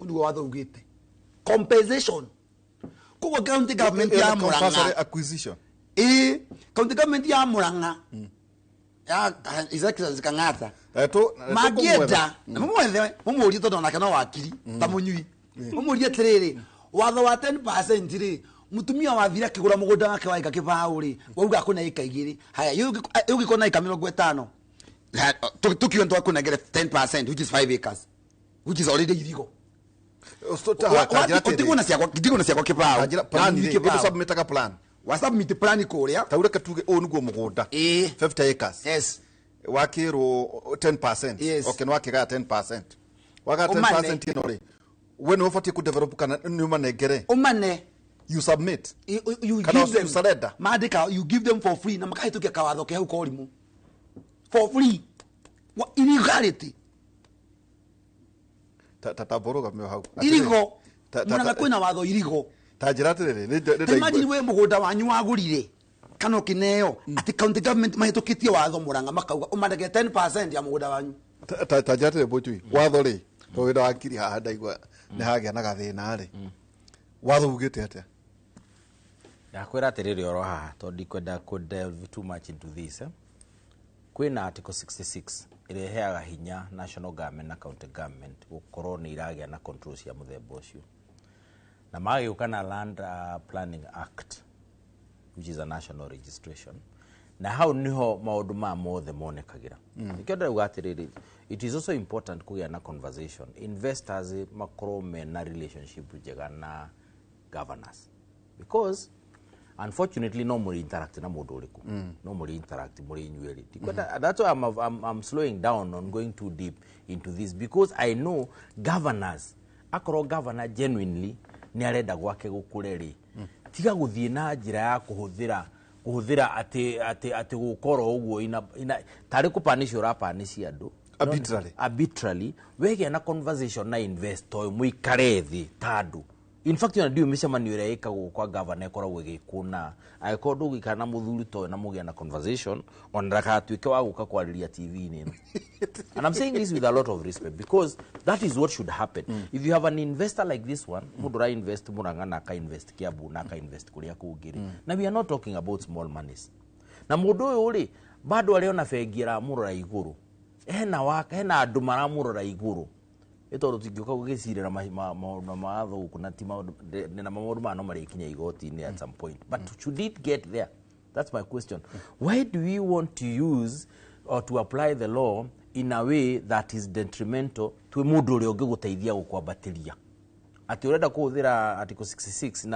Ũguo watho ugĩte compensation. Koguo county government ya Ĩyo nĩ compulsory Murang'a, acquisition. Ĩ county government ya Murang'a ya His Excellency Kang'ata, Na mangĩenda na mũmwethe, mũmũrie, tondũ onake no wakiri ta mũnyui, mũmũrie atĩrĩrĩ, watho wa 10% rĩ, mũtumia wathire akĩgũra mũgũnda wake wa ĩka kĩbaũ rĩ, wauga akũne ĩka 2, haya, ũngĩkorwo na ĩka 50, tukiuga nĩtwakũnengere 10%, which is 5 acres, which is already illegal. Ta njĩra atĩrĩ. Ndigona ciakwa kĩbaũ. Ta njĩra plan Na rĩ, kĩbaũ. nĩ plan. Wasubmit plan kũrĩa. Ta ureke tuge ũũ nĩguo mũgũnda. 50 acres. Wakĩrwo 10%. Okay, nĩ wakĩgaya 10%, wagaya Ũmane. 10% ĩno rĩ, we nĩ ũbatiĩ kũdevelop kana nĩ ũmanengere? Ũmane. You submit. You Kana give them. you surrender. Maandĩka, you give them for free, na makahĩtũkia kawatho ke hau korimũ for free. Illegality. Ta tambũrũgamio hau. Irigo. Mũrang'a kwĩna watho irigo. Ta njĩra atĩrĩrĩ, nĩ Ta imagine we mũgũnda wanyu wagũrire kana ũkĩneo atĩ county government mahĩtũkĩtie watho Mũrang'a makauga ũmanenge 10% ya mũgũnda wanyu. Ta njĩra atĩrĩ, Mũcui, watho rĩ, tondũ wĩna wakiri haha, ndaigua nĩ hagĩa na gathĩna rĩ, watho ugĩte atĩa? Ndakwĩra atĩrĩrĩ, oro haha, tondũ ndikwenda kũ delve too much into this, eh? Kwĩna article 66 ĩrĩa ĩheaga hinya national government na county government gũkorwo nĩ iragĩa na control cia mũthemba ũcio, na magagĩũka na Land Planning Act, which is a national registration, na hau niho maũndũ maya mothe monekagĩra. Nĩkĩo ndĩrauga atĩrĩrĩ, it is also important kũgĩa na conversation, investors makorwo mena relationship njega na governors, because unfortunately no mũrĩ interact na mũndũ ũrĩkũ, no mũrĩ interact mũrĩ inyuerĩ. Ndikwenda, that's why I'm slowing down on going too deep into this, because I know governors, akorwo governor genuinely nĩ arenda gwake gũkũre rĩ, tiga gũthiĩ na njĩra ya kũhũthĩra atĩ gũkorwo ũguo ina tarĩ kũpanish, ũrapanish andũ. Arbitrarily. Arbitrarily. Wegĩa na conversation na investor ũyũ, mũikare thĩ ta andũ. In fact, ona ndiũĩ mĩcemanio ĩrĩa ĩkagwo kwa governor ĩkoragwo ĩgĩkwo, na angĩkorwo ndũgũikara na mũthuri ta ũyũ na mũgĩe na conversation, ona ndakatuĩke wa gũka kwarĩria TV-inĩ ĩno. And I'm saying this with a lot of respect, because that is what should happen. If you have an investor like this one, mũndũ ũra invest Murang'a na aka invest Kiambu na aka invest kũrĩa kũngĩ rĩ, na we are not talking about small monies, na mũndũ ũyũ rĩ, bado arĩ ona bengi ĩramũrora igũrũ, hena hena andũ maramũrora igũrũ, ĩ tondũ tingĩũka gũgĩcirĩra maũndũ ma watho gũkũ, na ti maũndũ na maũndũ maya no marĩkinya igoti-inĩ at some point. But should it get there? That's my question. Why do we want to use or to apply the law in a way that is detrimental to mũndũ ũrĩa ũngĩgũteithia gũkwambatĩria, atĩ ũrenda kũhũthĩra article 66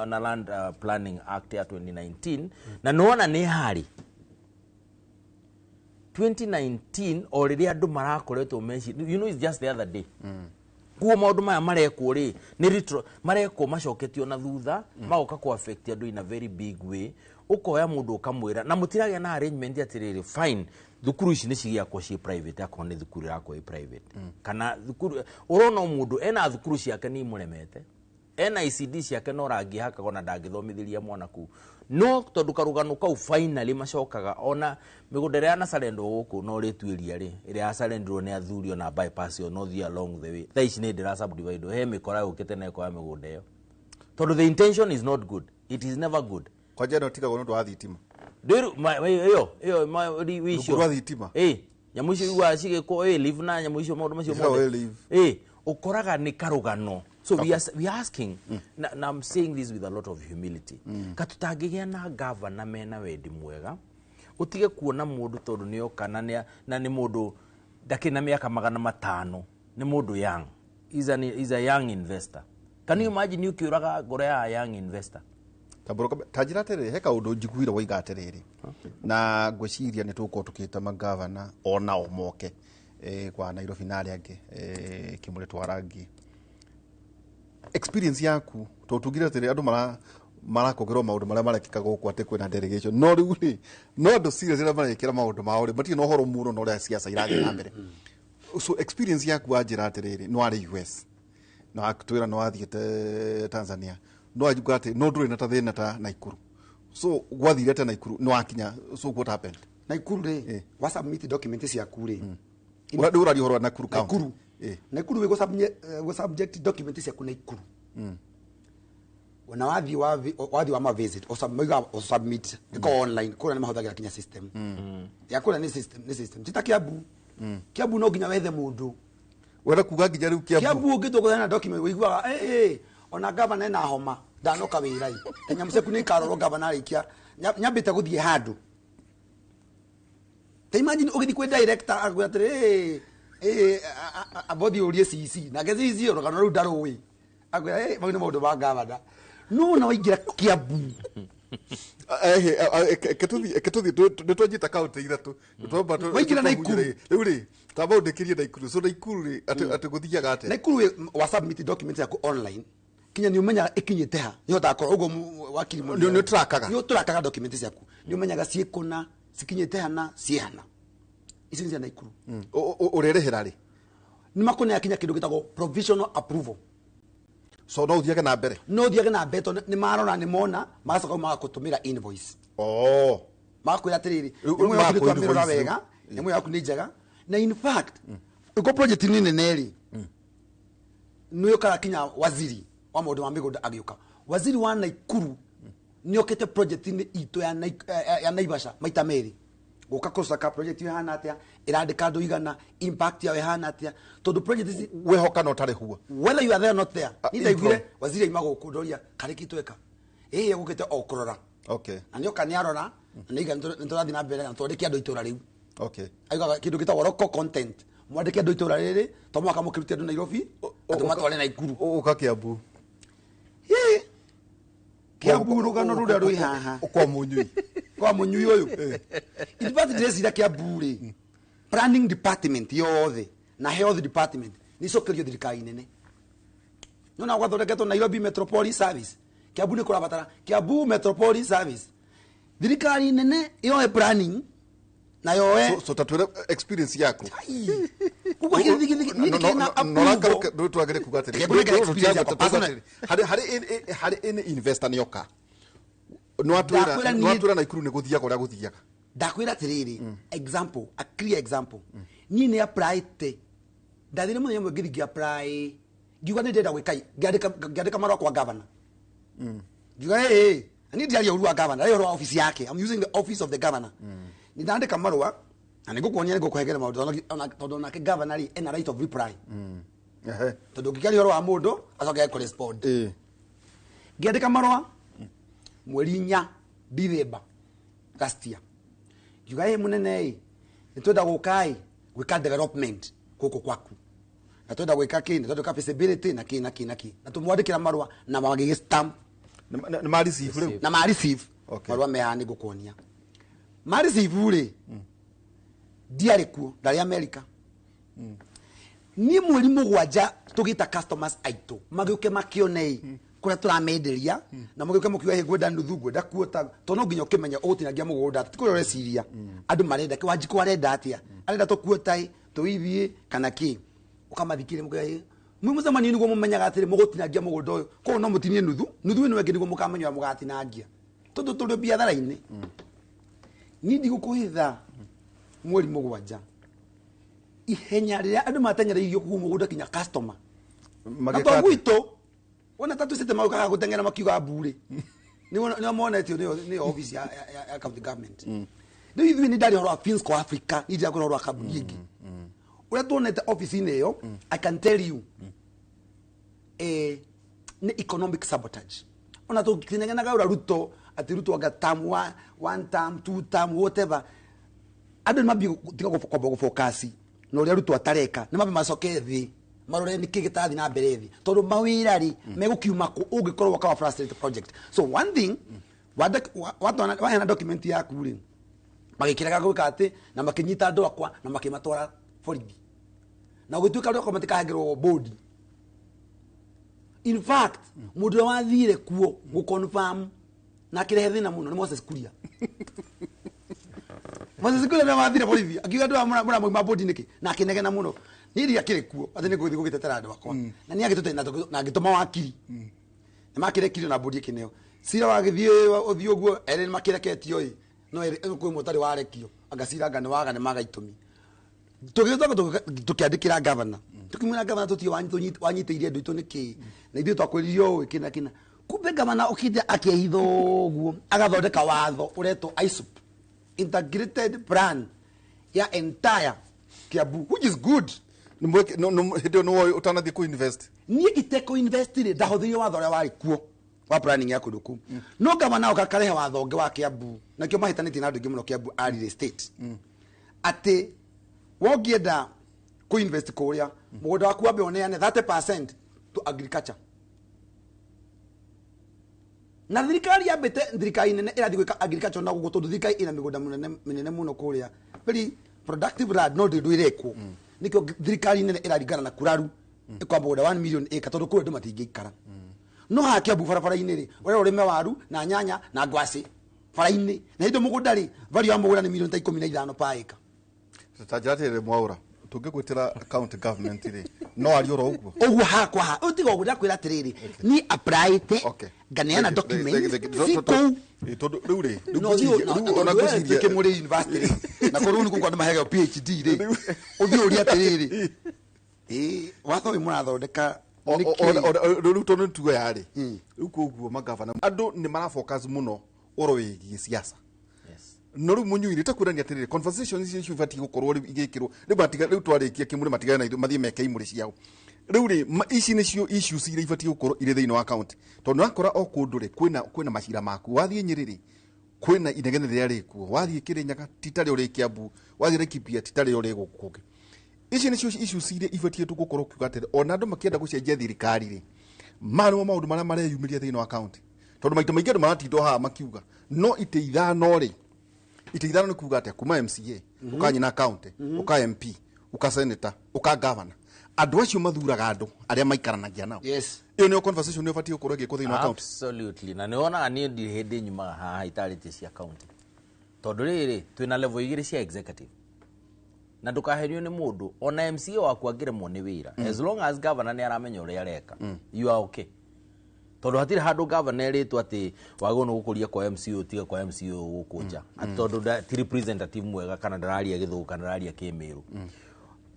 na Land Planning Act ya 2019, na nĩwona nĩ harĩ 2019 o rĩrĩa andũ marakoretwo meci, it's just the other day. Kuo maundu maya marekwo ri ni retro marekwo macoketio na thutha magoka ku affect andu in a very big way. Ukoya mundu ukamwira na mutiragia na arrangement atiriri fine thukuru ici ni cigiakwo ci private akorwo ni thukuru yakwo i private kana thukuru urona mundu ena thukuru ciake ni muremete ena ICD ciake no rangi hakaga na ndangithomithiria mwana ku no tondu karugano kau finally macokaga ona migunda ĩrĩa na surrender guku no rituiria ri ĩrĩa ya surrenderwo ni athuri ona bypass yo no thiĩ along the way thaa ici ni ndĩra subdivide he mikora yũkĩte na ĩkoya mĩgũnda ĩyo tondu the intention is not good, it is never good. Kwanja no tigagwo nĩ ũndũ wa thitima ndiru iyo iyo wicio rwa thitima nyamu icio iguaga cigĩkwo live na nyamu icio maũndũ macio mothe ũkoraga nĩ karũgano. So we are asking, na I'm saying this with a lot of humility. Katutangĩgĩa na governor mena wendi mwega, utige kuona mundu tondu nĩ oka na nĩ mundu ndakĩrĩ na mĩaka 500, nĩ mundu young. Is a young investor. Can you imagine ũkĩũraga ngoro ya young investor? Ta njĩra atĩrĩrĩ, he kaũndũ njiguire woiga atĩrĩrĩ, na ngwĩciria nĩ tũgũkorwo tũkĩta magavana onao moke kwa Nairobi na arĩa angĩ kĩmũrĩ twarangie experience yaku to tugire atĩrĩ andũ marakongerwo maũndũ marĩa marekĩka gũkũ atĩ kwĩna delegation no rĩu rĩ no andũ serious arĩa marekĩra maũndũ mao rĩ matirĩ na ũhoro mũno na ũrĩa siasa irathiĩ na mbere. So experience yaku wanjĩra atĩrĩrĩ no arĩ US no atwĩra no athiĩte Tanzania no ajuga atĩ no ndũrĩ na ta thĩna ta Nakuru so gwathire ta Nakuru no akinya so what happened Nakuru rĩ wa submit document ciaku rĩ ũraria ũhoro wa Nakuru county Nakuru wĩ subject document ciaku Nakuru ona wathi wa ma visit o submit iko online kura ni mahothagira kinya system ya kura ni system tita Kiambu Kiambu no nginya wethe mundu wera kuga nginya riu Kiambu ungitwo na document wiguaga ona governor na homa ndanoka wira i nyamu ciaku ni karorwo governor arikia nyambite guthie handu ta imagine ugithi kwi director akwira atiri abothi urie CC nake CC rugano ruu ndarui akwira mau ni maundu ma governor no na waingira Kiambu ketuthi nĩ twanyita kaunti ithatũ waingira Nakuru rĩu rĩ tamba ũndĩkĩrie Nakuru so Nakuru rĩ atĩ gũthiaga atĩa Nakuru wa submit document yaku online kinya nĩ ũmenyaga ĩkinyĩte ha nĩ ũhotaga kũrora ũguo wakiri nĩ ũtrakaga nĩ ũtrakaga document ciaku nĩ ũmenyaga ciĩkũna cikinyĩte hana ciĩhana icio nĩ cia Nakuru ũrĩrĩhĩra rĩ nĩ makũnea kinya kĩndũ gĩtagwo provisional approval so no uthiage na mbere no uthiage na mbere tondu ni marora ni mona magacoka magakũtũmĩra invoice magakwĩra atĩrĩrĩ nyamũ yaku nĩ twamĩrora wega nyamũ yaku nĩ njega na in fact uko project nĩ nene rĩ nĩ ũkaga kinya waziri wa maũndũ ma mĩgũnda agĩũka waziri wa Nakuru nĩ okĩte project-inĩ itũ ya Naivasha maita merĩ gũka kũcaka project ĩyo ĩhana atĩa ĩrandĩka andũ igana impact yayo ĩhana atĩa tondũ project ici wehoka no tarĩ huo whether you are there or not there ni ndaiguire waziri aima gũkũ ndoria karĩ kĩ tweka ĩĩ egũkĩte o kũrora okay na nĩoka nĩ arora na nĩiga nĩ tũrathiĩ na mbere na twandĩke andũ itũra rĩu okay aigaga kĩndũ gĩtagwo local content mwandĩke andũ itũra rĩrĩ to mũhaka mũkĩrute andũ Nairobi andũ matware Nakuru ũka Kiambu Kiambu rũgano rũrĩa rwĩ haha kwa mũnyui kwa mũnyui ũyũ in fact ndĩreciria Kiambu rĩ planning department yothe na health department nĩ icokerio thirikari nene nona gwathondeketwo Nairobi Metropolitan Service Kiambu nĩ kũrabatara Kiambu Metropolitan Service thirikari nene yoe planning na yoe so tatwĩre experience yaku kuko twagere kuga atĩrĩ harĩ any investor nĩoka nwatwĩra Nakuru nĩ gũthiaga ũrĩa gũthiaga ndakwĩra atĩrĩrĩ example a clear example niĩ nĩ applyte ndathire mũthenya ũmwe ngĩthiĩ ngĩ-apply ngiuga nĩ ndĩrenda gwĩka ngĩandĩka marũa kwa governor ngiuga niĩ ndiaria ũru wa governor ndaria ũhoro wa office yake I'm using the office of the governor nĩ ndandĩka marũa na nĩngũkuonia nĩngũkũhengere maũndũ tondũ onake governor rĩ ena right of reply tondũ ũngĩkĩaria ũhoro wa mũndũ acoke correspond ngĩandĩka marũa mweri 4 December last year ngiuga ĩ mũnene ĩ nĩ twenda gũka ĩ gwĩka development gũkũ kwaku na twenda gwĩka kĩ na twenda gwĩka feasibility na kĩ na kĩ na kĩ na tũmwandĩkĩra marũa na magĩgĩ stamp na ma receive rĩu na ma receive marũa me haha nĩngũkuonia ma receive rĩ ndiarĩ kuo ndarĩ America niĩ mweri 7 Tũgĩta customers aitũ magĩũke makĩonei kũrĩa tũramenderia na mũgĩũke mũkiuga, "Hĩ, ngwenda nuthu, ngwenda kuota," tondũ no nginya ũkĩmenya ũgũtinangia mũgũnda atĩa. Ti kũrĩa ũreciria andũ marenda kĩ. Wanjikũ arenda atĩa? Arenda tũkuota ĩ, tũithiĩ kana kĩ? Ũkamathikĩrĩria mũkiuga, "Hĩ, mwĩ mũcemanio," nĩguo mũmenyaga atĩrĩ mũgũtinangia mũgũnda ũyũ. Koguo no mũtinie nuthu nuthu ĩno ĩngĩ nĩguo mũkamenya ũrĩa mũgatinangia, tondũ tũrĩ biathara-inĩ. Niĩ ndigũkũhitha, mweri 7 ihenya rĩrĩa andũ mateng'ereirio kũu mũgũnda kinya customer na Magĩka to atĩa? gwitũ wona ta twicite magũkaga gũteng'era makiuga mbure nĩo monetio nĩyo office ya county government. Rĩu ithuĩ nĩ ndarĩ ũhoro wa Finsco Africa, niĩ ndirakwĩra ũhoro wa kambuni ĩngĩ ũrĩa tuonete office-inĩ ĩyo. I can tell you, nĩ economic sabotage. Ona tũkinegenaga ũrĩa Ruto, atĩ Ruto anga term one, one term, two term, whatever, andũ nĩ mambie tiga kwamba gũfocus na ũrĩa Ruto atareka, nĩ mambe macoke thĩ marore nĩkĩ gĩtarathiĩ na mbere thĩ, tondũ mawĩra rĩ megũkiuma kũ ũngĩkorwo wakawa frustrated project. So one thing, waheana document yaku rĩ, magĩkĩrega gwĩka atĩ na makĩnyita andũ akwa na makĩmatwara borithi na gũgĩtuĩka andũ akwa matikahengerwo bodi. In fact, mũndũ ũrĩa wathire kuo gũconfirm na akĩrehe thĩna mũno nĩ Moses Kuria. Moses Kuria nĩwe wathire borithi akiuga andũ aya mũramoima bodi nĩkĩ, na akĩnegena mũno. Niĩ ndiakĩrĩ kuo atĩ nĩ ngũgĩthiĩ gũgĩtetera andũ akwa, na nĩ agĩtũte na agĩtũma wakiri nĩ makĩrekirio na bodi ĩkĩneo cira wagĩthiĩ ũthiĩ ũguo erĩ nĩ makĩreketio ĩ, no erĩ kwĩ ũmwe ũtarĩ warekio, anga cira anga nĩ waga nĩ maga itũmi. Tũgĩcoka tũkĩandĩkĩra gavana, tũkĩmwĩra, "Gavana, tũtiĩ wanyitĩire andũ aitũ nĩkĩ na ithuĩ twakwĩrire ũũ kĩna kĩna." Kumbe gavana okĩte akehitha ũguo agathondeka watho ũretwo ISUP, integrated plan ya entire Kiambu, which is good. Hĩndĩ ĩyo nĩwoĩ ũtanathiĩ kũ invest? Niĩ itekũ invest rĩ, ndahũthĩrire watho ũrĩa warĩ kuo wa planning ya kũndũ kũu, no gavana oka akarehe watho ũngĩ wa Kiambu, nakĩo mahĩtanĩtie na andũ aingĩ mũno Kiambu a real estate, atĩ wongĩenda kũ invest kũrĩa mũgũnda waku wambe ũneane 30% to agriculture. Na thirikari yambĩte, thirikari nene ĩrathiĩ gwĩka agriculture na gũkũ, tondũ thirikari ĩna mĩgũnda mũnene mĩnene mũno kũrĩa, very productive land, no ndĩ ĩrekwo. Nĩkĩo thirikari nene ĩraringana na kuraru ĩkwa mũgũnda 1 million acre, tondũ kũrĩa andũ matingĩikara. No haha Kiambu barabara-inĩ rĩ, ũrĩa ũrĩme waru na nyanya na ngwacĩ bara-inĩ, na hĩndĩ mũgũnda rĩ, value ya mũgũnda nĩ milioni ta 15 per acre. Ta njĩra atĩrĩrĩ, Mwaũra, tũngĩgwĩtĩra county government rĩ, no arie oro ũguo? Ũguo hakwa ha ũtiga ũguo, ndakwĩra atĩrĩrĩ, niĩ applyĩte nganeana document ci kũu. Tondũ rĩu rĩ, rĩu No rĩu ona ngwĩciria tuĩke mũrĩ university rĩ, na korwo nĩ kũu andũ mahegeo PhD rĩ, ũthiĩ ũrie atĩrĩrĩ, ĩ watho ũyũ mũrathondeka nĩkĩ? Rĩu tondũ nĩ tuge yarĩ rĩu, koguo magavana andũ nĩ marafocus mũno ũhoro wĩgiĩ siasa. No rĩu mũnyuiri ta kuonania atĩrĩrĩ, conversation icio ibatiĩ gũkorwo rĩu igĩkĩrwo rĩu matiga rĩu twarĩkia kĩmũrĩ matigane na ithuĩ mathiĩ meke imũrĩ ciao. Rĩu rĩ, ici nĩcio issues iria ibatiĩ gũkorwo irĩ thĩinĩ wa county, tondũ nĩwakora o kũndũ rĩ kwĩna macira maku. Wathiĩ Nyĩrĩ rĩ, kwĩna inegene rĩrĩa rĩkuo. Wathiĩ Kĩrĩnyaga ti tarĩo rĩ Kiambu, wathiĩ Laikipia ti tarĩo rĩ gũkũ kũngĩ. Ici nĩcio issues iria ibatiĩ tu gũkorwo kiuga atĩrĩ, ona andũ makĩenda gũcenjia thirikari rĩ, maya nĩmo maũndũ marĩa mareyumĩria thĩinĩ wa county, tondũ maita maingĩ andũ maratindwo haha makiuga no itĩ 5 rĩ, itĩ 5 nĩ kuga atĩa? Kuma MCA ũkanyina county, ũka MP, ũka senator, ũka governor, andũ acio mathuraga andũ arĩa maikaranagia nao. Ĩyo nĩyo conversation nĩyo ĩbatiĩ gũkorwo ĩgĩkwo thĩinĩ wa county. Absolutely, na nĩ wonaga niĩ ndirĩ hĩndĩ nyumaga haha itarĩtie cia county, tondũ rĩrĩ twĩna level igĩrĩ cia executive, na ndũkahenio nĩ mũndũ. Ona MCA waku angĩremwo nĩ wĩra, as long as governor nĩ aramenya ũrĩa areka, you are okay, tondũ hatirĩ handũ governor erĩtwo atĩ wagĩrĩirwo nĩ gũkũria kwa MCA, ũtige kwa MCA gũkũ nja, atĩ tondũ ti representative mwega, kana ndararia Gĩthũngũ, kana ndararia Kĩmĩrũ.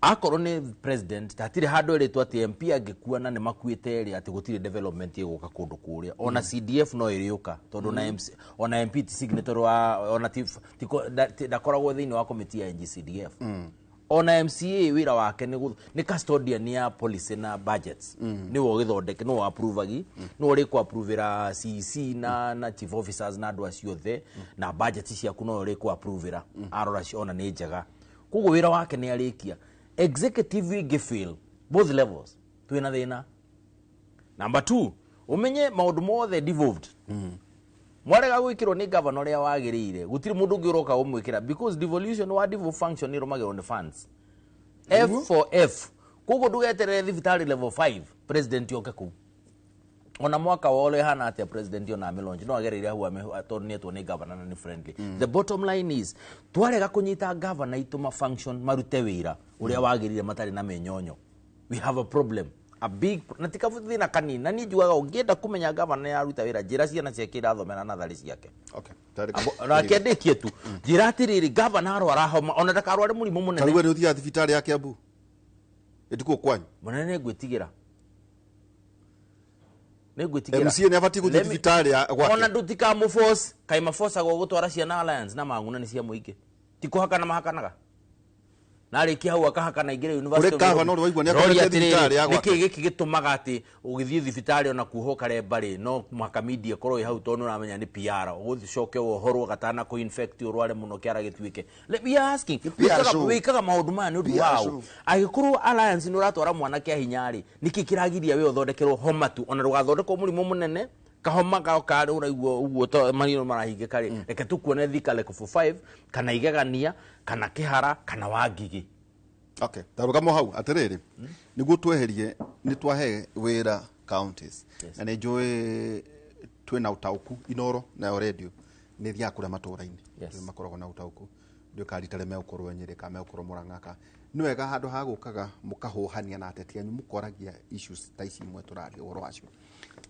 Akorwo nĩ president, hatirĩ handũ erĩtwo atĩ MP angĩkua na nĩ makuĩte rĩ, atĩ gũtirĩ development ĩgũka kũndũ kũrĩa. Ona CDF no ĩrĩũka, tondũ ona MC, ona MP ti signatory wa ona ti, ti, ndakoragwo thĩinĩ wa committee ya NGCDF. Ona MCA wĩra wake nĩ custodian ya policy na budgets, nĩwe ũgĩthondeke, nĩwe approvagi, nĩwe ũrĩkũ approvera CEC na chief officers na andũ acio othe, na budget ciaku no ũrĩkũ approvera arora ona nĩ njega. Koguo wĩra wake nĩ arĩkia. Executive ĩngĩ fail both levels, twĩna thĩna. Number two, ũmenye maũndũ mothe devolved mwarega gwĩkĩrwo nĩ governor ũrĩa wagĩrĩire, gũtirĩ mũndũ ũngĩ ũroka gũmwĩkĩra, because devolution wa devolve function nĩ ĩrũmagĩrwo nĩ funds. F for F, Koguo ndũgeterere thibitarĩ level 5 president oke kũu. Ona mwaka wa ũrĩa hana atĩa president ona amĩlaunch no agereire hau tondũ nĩetwo nĩ governor na nĩ friendly. The bottom line is twarega kũnyita governor itũ ma function marute wĩra ũrĩa wagĩrĩire matarĩ na mĩnyonyo, we have a problem, a big na ti kabuthina kanini. Na niĩ njugaga ũngĩenda kũmenya governor nĩ aruta wĩra, njĩra ciana ciake irathomera natharĩ ciake. Na akĩandĩkie tu njĩra atĩrĩrĩ, governor arwara homa ona ndakarware mũrimũ mũnene. Tarĩu we nĩ ũthiaga thibitarĩ ya Kiambu ĩtukũ kwanyu? Mũnene, nĩngwĩtigĩra, nĩngwĩtigĩra. MCA nĩ abatiĩ gũthiĩ thibitarĩ ya gwake? Ona ndũtikamũforce, kaĩ mabocagwo gũtwara ciana Alliance na Mang'una nĩ cia mũingĩ, ti kũhakana mahakanaga na arĩkia hau akahakana aingĩre University Kũrĩ of gavana Nairobi. ũrĩa waigua nĩ Roria akomete thibitarĩ ya atĩrĩrĩ, gwake. nĩkĩ gĩkĩ gĩtũmaga atĩ ũgĩthiĩ thibitarĩ ona kuohwo karemba rĩ, no mũhaka media ĩkorwo ĩ hau tondũ nĩũramenya nĩ PR, ũgũcoke wohorwo gatana kũ infect ũrware mũno kĩara gĩtuĩke. We are asking. Nĩ PR show. Wĩkaga maũndũ maya nĩ ũndũ PR waũ? show. Angĩkorwo Alliance nĩ ũratwara mwana kĩa hinya rĩ, nĩkĩ kĩragiria we ũthondekerwo homa tu, ona ndũgathondekwo mũrimũ mũnene, kahoma kao karĩ ũraigua ũguo to marino marahingĩka rĩ, reke tũkuone Thika level 5 kana Igegania kana Kĩhara kana Wangigĩ. Okay, tarũgamo hau atĩrĩrĩ, nĩguo tweherie nĩ twahe wĩra counties. Na nĩ njũĩ twĩna ũtaũku Inoro nayo radio nĩ thiaga kũrĩa matũra-inĩ. Nĩ makoragwo na ũtaũku, ndiũĩ kana rita rĩrĩ megũkorwo Nyĩrĩ kana megũkorwo Mũrang'a ka nĩ wega handũ ha gũkaga mũkahũhania na ateti anyu, mũkoragia issues ta ici imwe tũraria ũhoro wacio.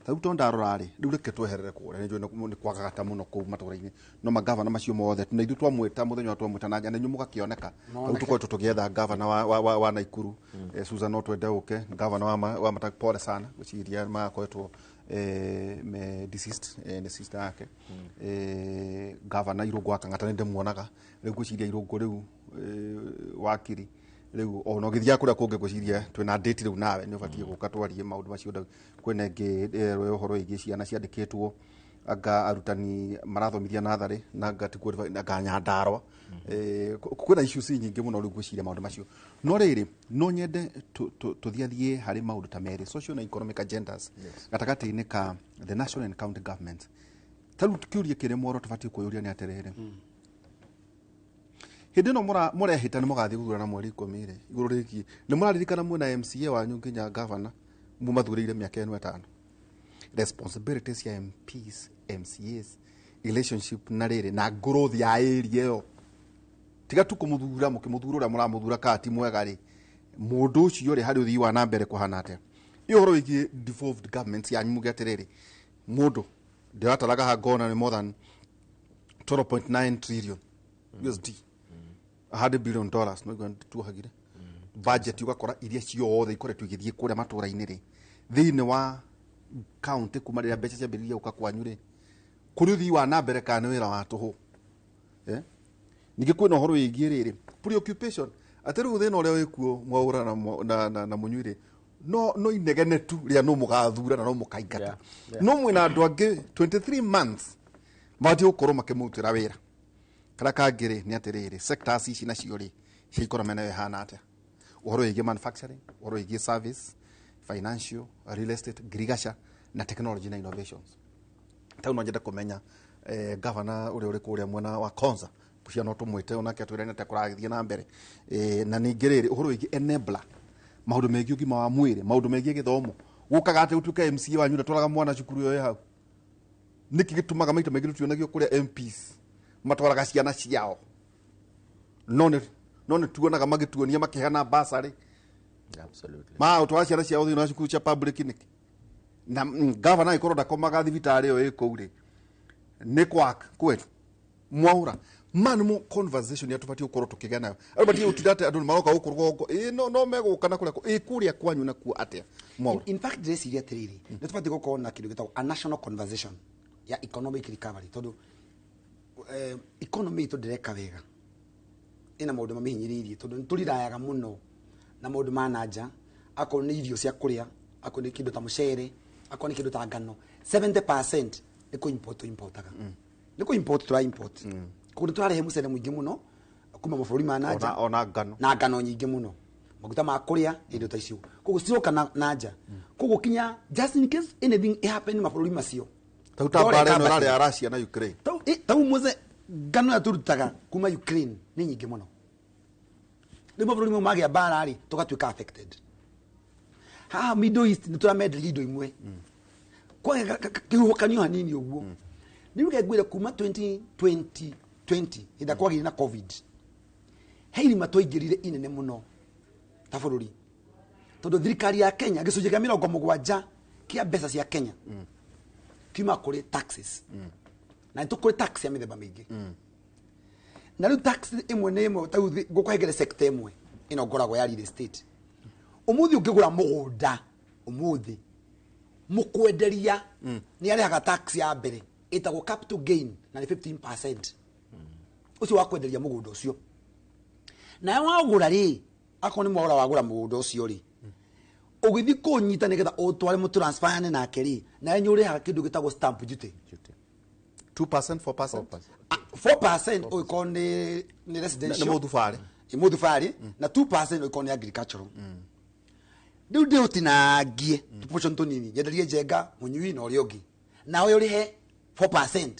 Ta rĩu tondũ ndarora rĩ, rĩu reke tweherere kũrĩa, nĩ njũĩ nĩ kwagaga ta mũno kũu matũra-inĩ, no magavana macio mothe na ithuĩ twamwĩta mũthenya ũrĩa twamwĩta na inyuĩ mũgakĩoneka. Rĩu tũkoretwo tũgĩetha gavana wa Naikuru, Susan, no twende ũke gavana wa Mata, pole sana, gwĩciria magakoretwo me deceased, nĩ sister yake. Gavana Irũngũ wa Kang'ata nĩ ndĩmuonaga rĩu, ngwĩciria Irũngũ rĩu, wakiri rĩu ona ũgĩthiaga kũrĩa kũngĩ, ngwĩciria twĩna date rĩu nawe nĩ ũbatiĩ gũka twarie maũndũ macio. Kwĩna ĩngĩ ĩrerwo ũhoro wĩgiĩ ciana ciandĩkĩtwo anga arutani marathomithia natharĩ na anga ti qualified, anga Nyandarua. Kwĩna issues nyingĩ mũno rĩu ngwĩciria maũndũ macio, no rĩrĩ no nyende tũthiathiĩ harĩ maũndũ ta merĩ, social na economic agendas gatagatĩ-inĩ ka the national and county government. Ta rĩu kĩũria kĩrĩa mworo tũbatiĩ kwĩyũria nĩ atĩrĩrĩ, hĩndĩ ĩno mũrehĩta nĩ mũgathiĩ gũthurana mweri 10 rĩ, igũrũ rĩgiĩ nĩ mũraririkana mwĩna MCA wanyu nginya gavana mumathurĩire mĩaka ĩno 5, responsibilities cia MPs, MCAs, relationship na rĩrĩ na growth ya area ĩyo, tiga tu kũmũthura, mũkĩmũthura ũrĩa mũramũthura kana ti mwega rĩ, mũndũ ũcio rĩ harĩ ũthii wa na mbere kũhana atĩa? Ĩ ũhoro wĩgiĩ devolved governments yanyu, muge atĩrĩrĩ, mũndũ ndĩrataraga haha ngona nĩ more than 12.9 trillion USD, $100 billion, no tuohagire budget, ũgakora iria ciothe ikoretwo igĩthiĩ kũrĩa matũra-inĩ rĩ, thĩinĩ wa county kuma rĩrĩa mbeca ciambĩrĩria gũka kwanyu rĩ, kũrĩ ũthii wa na mbere kana nĩ wĩra wa tũhũ? Eh? Ningĩ kwĩna ũhoro wĩgiĩ rĩrĩ preoccupation atĩ rĩu thĩna ũrĩa wĩkuo Mwaũra na Mũnyuirĩ no inegene tu rĩa no mũgathura na no mũkaingata. No mwĩna andũ angĩ 23 months mabatiĩ gũkorwo makĩmũrutĩra wĩra. Karĩa kangĩ rĩ nĩ atĩrĩrĩ, sectors ici nacio rĩ cia economy nayo ĩhana atĩa? Ũhoro wĩgiĩ manufacturing, ũhoro wĩgiĩ service, financial, real estate, ngirigaca na technology na innovations. Tau no nyende kũmenya gavana ũrĩa ũrĩ kũrĩa mwena wa Konza Busia, no tũmwĩte onake atwĩre nĩ atĩa kũragĩthiĩ na mbere. Na ningĩ rĩrĩ ũhoro wĩgiĩ enabler, maũndũ megiĩ ũgima wa mwĩrĩ, maũndũ megiĩ gĩthomo, gũkaga atĩ ũtuĩke MCA wanyu ndatwaraga mwana cukuru ĩyo ĩ hau, nĩkĩ gĩtũmaga maita maingĩ tũtionagio kũrĩa MPs matwaraga ciana ciao, no nĩ tuonaga magĩtuonia makĩheana basarĩ? Ma ũtwara ciana ciao thĩinĩ wa cukuru cia public nĩkĩ? Na gavana angĩkorwo ndakomaga thibitarĩ ĩyo ĩ kũu rĩ, nĩ kwak kweli Mwaura ma nĩ mo conversation ya tũbatiĩ gũkorwo tũkĩgĩa nayo. Andũ batiĩ gũtinda atĩ andũ nĩ maroka gũkũ rũgongo ĩ no megũka na kũrĩa ĩ kũrĩa kwanyu nakuo atĩa, Mwaura? In fact, ndĩreciria atĩrĩrĩ, nĩ tũbatiĩ gũkorwo na kĩndũ gĩtagwo a national conversation ya economic recovery, tondũ economy itũ ndĩreka wega, ĩna maũndũ mamĩhinyĩrĩirie, tondũ nĩ tũrirayaga mũno na maũndũ ma nanja, akorwo nĩ irio cia kũrĩa, akorwo nĩ kĩndũ ta mũcere, akorwo nĩ kĩndũ ta ngano, 70% nĩ kũ import tũ importaga, nĩ kũ import tũra import. Koguo nĩ tũrarehe mũcere mũingĩ mũno kuma mabũrũri ma nanja. Ona ngano. Na ngano nyingĩ mũno, maguta ma kũrĩa na indo ta icio, koguo ciroka na nja, koguo kinya just in case anything happen mabũrũri macio. Tau ta Ndore mbara ĩno ĩkambatĩra. ĩrarĩ ya Russia na Ukraine. Tau muze ngano ĩrĩa tũrutaga kuma Ukraine nĩ nyingĩ mũno. Rĩu mabũrũri mau magĩa mbara rĩ, tũgatuĩka affected. Haha Middle East nĩ tũramenderia indo imwe. Kwa kĩhuhũkanio hanini ũguo. Rĩu reke ngwĩre kuma 2020 20 hĩndĩ kwagĩire na COVID, he irima twaingĩrire inene mũno ta bũrũri, tondũ thirikari ya Kenya gĩcunjĩ kĩa 70 kĩa mbeca cia Kenya kiuma kũrĩ taxes, na nĩ tũkũrĩ tax ya mĩthemba mĩingĩ. Na rĩu tax ĩmwe nĩ ĩmwe, ta rĩu ngũkũhengere sector ĩmwe ĩno ngoragwo ya real estate. Ũmũthĩ ũngĩgũra mũgũnda ũmũthĩ, mũkwenderia nĩ arĩhaga tax ya mbere ĩtagwo capital gain, na nĩ 15% ũcio wa kwenderia mũgũnda ũcio. Nawe wagũra rĩ, akorwo nĩ mwagũra, wagũra mũgũnda ũcio rĩ, ũgĩthiĩ kũnyita nĩgetha ũtware mũtransferane nake rĩ, nawe nĩ ũrĩhaga kĩndũ gĩtagwo stamp duty. 2%, 4%. 4% ũngĩkorwo nĩ residential. Nĩ mũthubarĩ. Ĩ, mũthubarĩ, na 2% ũngĩkorwo nĩ agricultural. Rĩu ndĩũtinangie tũportion tũnini, nyenderie Njenga, Mũnyui na ũrĩa ũngĩ, nawe ũrĩhe 4%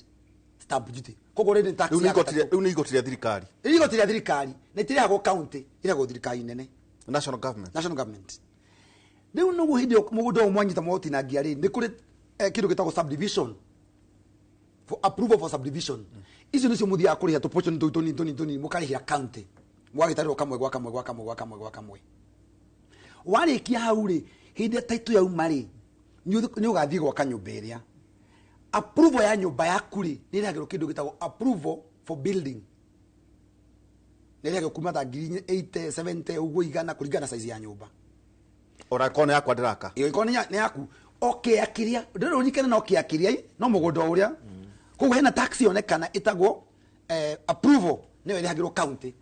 stamp duty. Koguo rĩrĩ nĩ tax Rĩu nĩ ya igoti gatatũ. Rĩu nĩ igoti rĩa thirikari. Rĩrĩ igoti rĩa thirikari, na itirĩhagwo county, irĩhagwo thirikari nene. National government. National government. Rĩu nĩguo hĩndĩ ĩyo mũgũnda ũyũ mwanyita mwaũtinangia rĩ, nĩ kũrĩ kĩndũ gĩtagwo subdivision, for approval for subdivision. Icio nĩcio mũthiaga kũrĩha tũportion tũu tũnini tũnini tũnini, mũkarĩhĩra county, mũgagĩtarĩrwo kamwe gwa kamwe gwa kamwe gwa kamwe gwa kamwe. Warĩkia hau rĩ, hĩndĩ ĩrĩa title yauma rĩ, nĩ ũgathiĩ gwaka nyũmba ĩrĩa approval ya nyũmba yaku rĩ, nĩ ĩrehagĩrwo kĩndũ gĩtagwo approval for building, nĩ ĩrehagĩrwo kuma ta ngiri 80, 70 ũguo, 100, kũringana na size ya nyũmba. Ona korwo nĩ yakwa ndĩraka. Ĩyo ĩkorwo nĩ yaku, o kĩa kĩrĩa ndĩrĩ ũririkane, no kĩa kĩrĩa no mũgũnda o ũrĩa. Koguo hena tax yonekana ĩtagwo approval, nĩyo ĩrehagĩrwo county.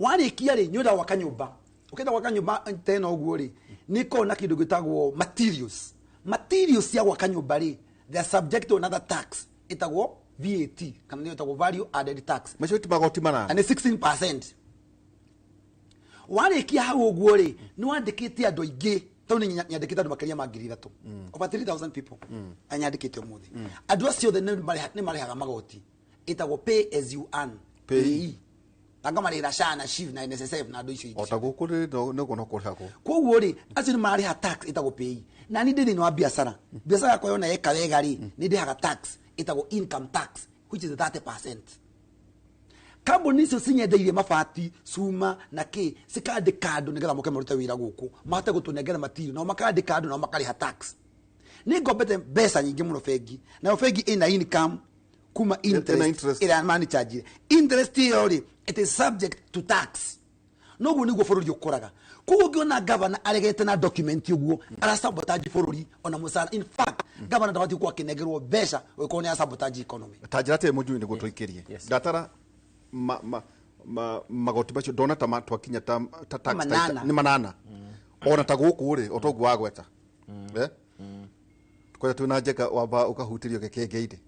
Warĩkia rĩ, nĩ ũrenda gwaka nyũmba, ũkĩenda gwaka nyũmba ta ĩno ũguo rĩ, nĩ ĩkoragwo na kĩndũ gĩtagwo materials. Materials cia gwaka nyũmba rĩ, they are subject to another tax ĩtagwo VAT, kana nĩyo ĩtagwo value added tax. Macio ti magoti 8. Na nĩ 16%. Warĩkia hau ũguo rĩ, nĩ wandĩkĩte andũ aingĩ, tondũ nĩ nyandĩkĩte andũ makĩria ma 3,000, over 3000 people anyandĩkĩte ũmũthĩ. Andũ acio othe nĩ marĩhaga magoti ĩtagwo pay as you earn. Pay. PAYE. Na ngamarĩhĩra SHA na SHIF na NSSF na andũ icio ingĩ. O ta gũkũ rĩ, nĩguo no kũrĩhagwo. Koguo rĩ, acio nĩ mararĩha tax ĩtagwo PAYE. Na niĩ ndĩ thĩinĩ wa biacara, biacara yakwa yona yeka wega rĩ, nĩ ndĩhaga tax ĩtagwo income tax, which is 30%. Kambuni icio cinyendeirie mabati, cuma na kĩ, cikandĩka andũ nĩgetha moke marute wĩra gũkũ, mahote gũtũnengera material, nao makandĩka andũ, nao makarĩha tax. Nĩ ngombete mbeca nyingĩ mũno bengi, nayo bengi ĩna income kuma Ĩna interest interest. ĩrĩa manichargire. Interest ĩyo rĩ, it is subject to tax. Noguo nĩguo bũrũri ũkũraga. Koguo ũngĩona gavana aregete na document ũguo, arasabotage bũrũri ona mũcara. In fact, gavana ndabatiĩ gũkorwo akĩnengerwo mbeca ũngĩkorwo nĩ arasabotage economy. Ta njĩra atĩrĩ, mũnjui, nĩguo tũikĩrie. Yes. Ndatara magoti macio, ndona ta twakinya ta tax 8. Nĩ 8. Ona ta gũkũ rĩ, o toguo wagweta. Eh? Kwanja twĩna Njenga, wamba ũkahutĩrio gĩkĩngĩ-inĩ.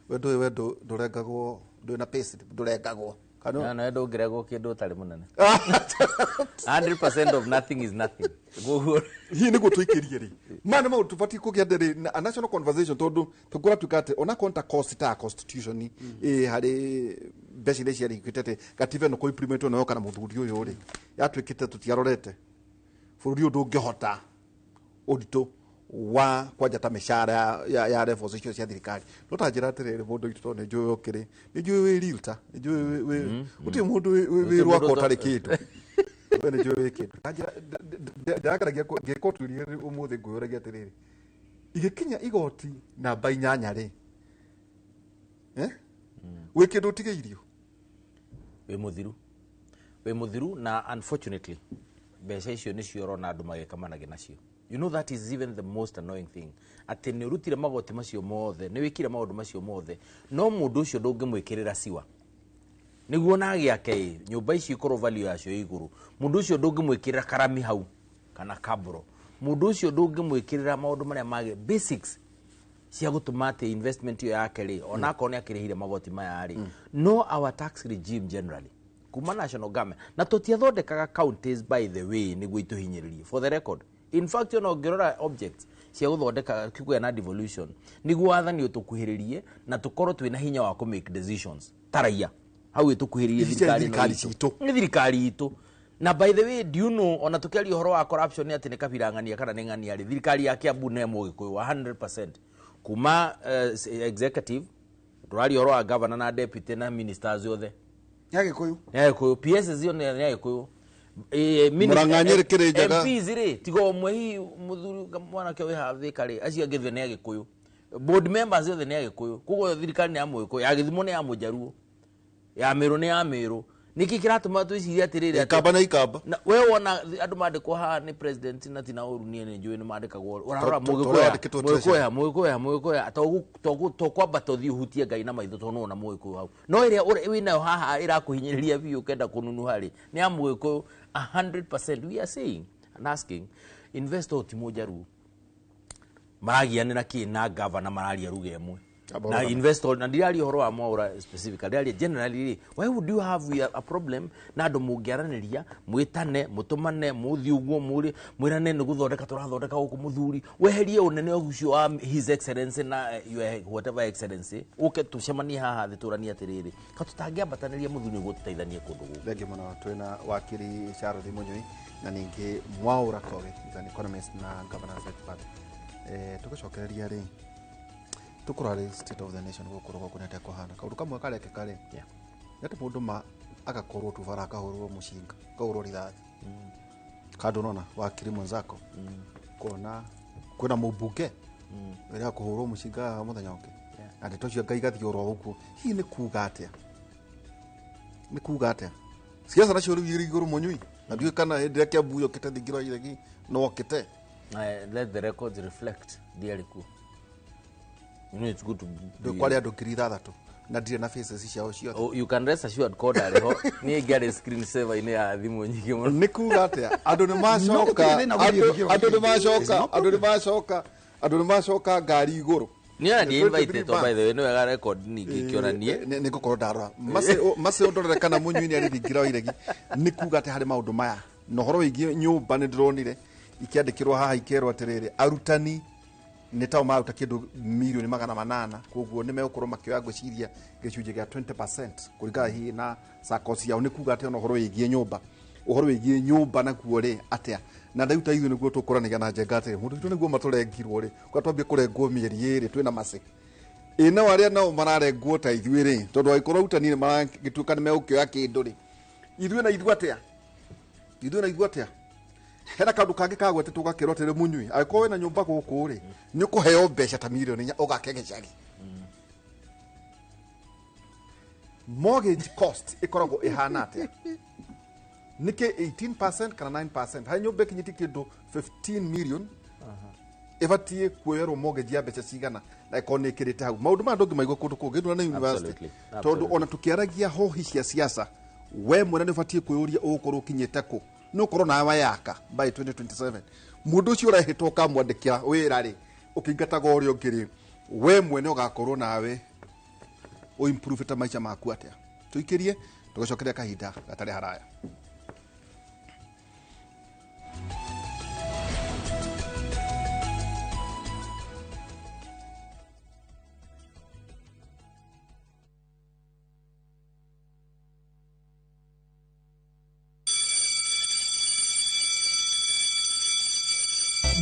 We ndũĩ, we ndũrengagwo, ndũĩ na payslip, ndũrengagwo. Kana No, no, ndũngĩregwo kĩndũ ũtarĩ mũnene. 100% of nothing is nothing. Koguo hihi nĩguo tũikĩrie rĩ, maya nĩ maũndũ tũbatiĩ kũgĩa ndĩrĩ na a national conversation, tondũ tũkũratuĩka atĩ onakorwo nĩ ta cost, ta constitution ĩ harĩ mbeca iria ciarĩkĩte atĩ gatiba ĩno kũ-implementwo nayo kana mũthuri ũyũ rĩ, yatuĩkĩte tũtiarorete bũrũri ũyũ ndũngĩhota ũritũ wa kwanja ta mĩcara ya levels icio cia thirikari. No ta njĩra atĩrĩrĩ, mũndũ witũ, tondũ nĩ njũĩ ũkĩrĩ, nĩ njũĩ wĩ realtor, nĩ njũĩ gũtirĩ mũndũ wĩ rwakwa ũtarĩ kĩndũ. We nĩ njũĩ wĩ kĩndũ. Ta njĩra ndĩrageragia ngĩka ũtuĩria ũmũthĩ, ngwĩyũragia atĩrĩrĩ, igĩkinya igoti namba 8 rĩ, eh? Wĩ kĩndũ ũtigĩirio. Wĩ mũthiru, wĩ mũthiru. Na unfortunately mbeca icio nĩcio ũrona andũ magĩka manage nacio. You know, that is even the most annoying thing, atĩ nĩ ũrutire magoti macio mothe, nĩ wĩkire maũndũ macio mothe, no mũndũ ũcio ndũngĩmwĩkĩrĩra siwa nĩguo ona agĩake ĩ nyũmba icio ikorwo value yacio ĩ igũrũ. Mũndũ ũcio ndũngĩmwĩkĩrĩra karami hau kana kabro. Mũndũ ũcio ndũngĩmwĩkĩrĩra maũndũ marĩa mage basics cia gũtũma atĩ investment ĩyo yake rĩ, ona akorwo nĩ akĩrĩhire magoti maya rĩ. No our tax regime generally kuma national government, na tũtiathondekaga counties, by the way, nĩguo itũhinyĩrĩrie, for the record. In fact, ona ũngĩrora objects cia gũthondeka kũgĩa na devolution, nĩguo wathani ũtũkuhĩrĩrie na tũkorwo twĩna hinya wa kũ make decisions ta raia hau ĩtũkuhĩrĩrie. Ici ciarĩ Thirikari ĩno thirikari itũ. Citũ. Nĩ thirikari itũ. Na by the way, do you know ona tukiaria ũhoro wa corruption atĩ nĩ kabira ng'ania kana nĩ ng'ania rĩ, thirikari ya Kiambu nĩ Mũgĩkũyũ 100% kuma executive tũraria ũhoro wa governor na deputy na ministers othe ya Gĩkũyũ. Nĩ Agĩkũyũ, PS cio nĩ Agĩkũyũ. Mũrang'a Nyĩrĩ Kĩrĩnyaga. MPs rĩ tiga ũmwe hihi mũthuri mwanake wĩ haha Thĩka rĩ, acio angĩ othe nĩ Agĩkũyũ. Board members othe nĩ Agĩkũyũ. Koguo thirikari nĩ ya Mũgĩkũyũ, ya Gĩthumo nĩ ya Mũjaruo, ya Mĩrũ nĩ ya Mĩrũ. Nĩkĩ kĩratũma twĩcirie atĩrĩrĩ atĩ Ikamba na ikamba. Na we wona andũ mandĩkwo haha nĩ president na tina ũru niĩ nĩ njũĩ nĩ mandĩkagwo. Ũrarora Tondũ wandĩkĩtwo treasury. Mũgĩkũyũ, Mũgĩkũyũ, Mũgĩkũyũ, to kwambata ũthiĩ ũhutie Ngai na maitho tondũ nĩwona Mũgĩkũyũ hau. No ĩrĩa wĩnayo haha ĩrakũhinyĩrĩria biũ ũkenda kũnunuha rĩ, nĩ ya Mũgĩkũyũ 100%. We are saying and asking investor ti Mũjaruo maragianĩra kĩ na gavana mararia ruga ĩmwe na investor, na ndiraria ũhoro wa Mwaura specifically, ndiraria generally rĩ, why would you have a problem na andũ mũngĩaranĩria, mwĩtane, mũtũmane, mũthiĩ ũguo mũrĩ mwĩrane nĩ gũthondeka tũrathondeka gũkũ, mũthuri weherie ũnene ũcio wa his excellency na your whatever excellency, ũke tũcemanie haha thĩ tũranie atĩrĩrĩ ka tũtangĩambatanĩria mũthuri nĩguo tũteithanie kũndũ gũkũ. Thengiũ mũno. Twĩna wakiri Charles Munyui na ningĩ Mwaura Kogi is an economist na governance expert. Tũgĩcokereria rĩ, tũkũrora state of the nation gũkũ rũgongo nĩ atĩa kũhana kaũndũ kamwe karekĩka rĩ, nĩ atĩ mũndũ ma agakorwo tu bara akahũrwo mũcinga, akahũrwo rithathi kando. Nona wakiri mwenzako kuona kwĩna mũmbunge ĩrĩa kũhũrwo mũcinga mũthenya ũngĩ na ndeto cio Ngai igathiĩ oro ũguo. Hihi nĩ kuga atĩa? Nĩ kuga atĩa ciaca nacio rĩu irĩ igũrũ mũnyui na ndiũĩ kana hĩndĩ ĩrĩa Kiambu yũkĩte thingira wa iregi no okĩte? Let the records reflect, ndiarĩ kuo. You know it's good to be Ndĩ kwarĩ andũ 6,000 na ndirĩ na faces ciao ciothe. Oh, you can rest assured ko ndarĩ ho, niĩ ngĩarĩ screen saver inĩ ya thimũ nyingĩ mũno. Nĩ kuga atĩa andũ nĩ macoka No, thĩna gũthiĩ andũ nĩ There's macoka no andũ nĩ macoka, andũ nĩ macoka ngari igũrũ. Niĩ ona ndi 23 invited by the way, nĩ wega record ningĩ ikĩonanie. Nĩ ngũkorwo ndarora mace ũndorere kana mũnyui nĩ arĩ thingira wa iregi. Nĩ kuga atĩ harĩ maũndũ maya na ũhoro wĩgiĩ nyũmba nĩ ndĩronire ikĩandĩkĩrwo haha ikerwo atĩrĩrĩ, arutani nĩ tao maruta kĩndũ mirioni 800, koguo nĩ megũkorwo makĩoya ngwĩciria gĩcunjĩ gĩa 20% kũringana hihi na sacco ciao. Nĩ kuga atĩ ona ũhoro wĩgiĩ nyũmba, ũhoro wĩgiĩ nyũmba naguo rĩ atĩa? Na rĩu ta ithuĩ nĩguo tũkũranagia na njenga atĩrĩ mũndũ witũ nĩguo matũrengirwo rĩ, kwa twambie kũrengwo mĩeri 2 twĩna macĩ ĩ nao arĩa nao mararengwo ta ithuĩ rĩ, tondũ angĩkorwo arutani nĩ maragĩtuĩka nĩ megũkĩoya kĩndũ rĩ, ithuĩ na ithuĩ atĩa? Ithuĩ na ithuĩ atĩa? Hena kaũndũ kangĩ kagwetetwo gakĩrwo atĩrĩ, mũnyui angĩkorwo wĩna nyũmba gũkũ rĩ, nĩ ũkũheo mbeca ta mirioni 4 ũgake gĩcagi. Mortgage cost ĩkoragwo ĩhana atĩa? Nĩkĩ 18% kana 9% harĩ nyũmba ĩkinyĩtie kĩndũ 15 million ĩbatiĩ kuoyerwo mortgage ya mbeca cigana na ĩkorwo nĩ ĩkĩrĩte hau? Maũndũ maya ndũngĩmaigua kũndũ kũngĩ ndũra nĩ university. Tondũ ona tũkĩaragia hohi cia siasa, we mwene nĩ ũbatiĩ kwĩyũria ũgũkorwo ũkinyĩte kũ, nĩ ũkorwo nawe wayaka by 2027. Mũndũ ũcio ũrehĩtwo ũkamwandĩkĩra wĩra rĩ, ũkĩingataga ũrĩa ũngĩ rĩ, we mwene ũgakorwo nawe ũimprove maica maku atĩa? Tũikĩrie tũgĩcokeria kahinda gatarĩ haraya.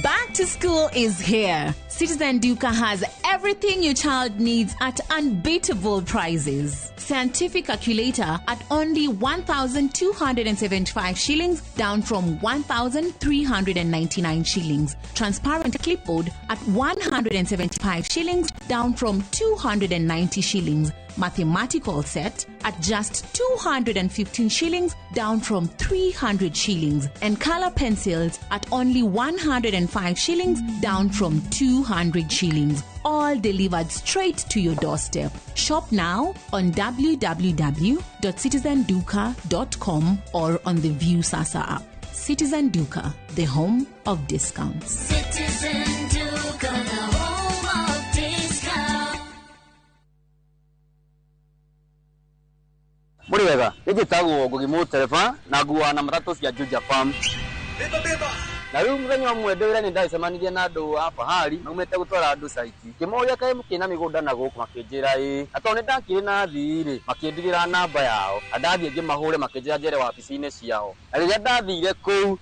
Back to school is here. Citizen Duka has everything your child needs at unbeatable prices. Scientific calculator at only 1,275 shillings, down from 1,399 shillings. Transparent clipboard at 175 shillings, down from 290 shillings. Mathematical set at just 215 shillings, down from 300 shillings. And color pencils at only 105 shillings, down from 200 shillings. All delivered straight to your doorstep. Shop now on www.citizenduka.com or on the Viusasa app. Citizen Duka, the home of discounts. Citizen Duka, the home of discount. Mũrĩ wega, nĩ njĩtagwo Ngugi Mũtereba na nguaga na matatũ cia Juja Farm. Beba beba. Na rĩu mũthenya ũmwe ndĩwĩra nĩ ndacemanirie na andũ a Fahari maumĩte gũtwara andũ site. Ngĩmoria kaĩ mũkĩna mĩgũnda na gũkũ, makĩnjĩra ĩĩ. Na tondũ nĩ ndakĩrĩ na athii rĩ, makĩndigĩra namba yao. Na ndathiĩ ngĩmahũre, makĩnjĩra njere wabici-inĩ ciao. Na rĩrĩa ndathire kũu,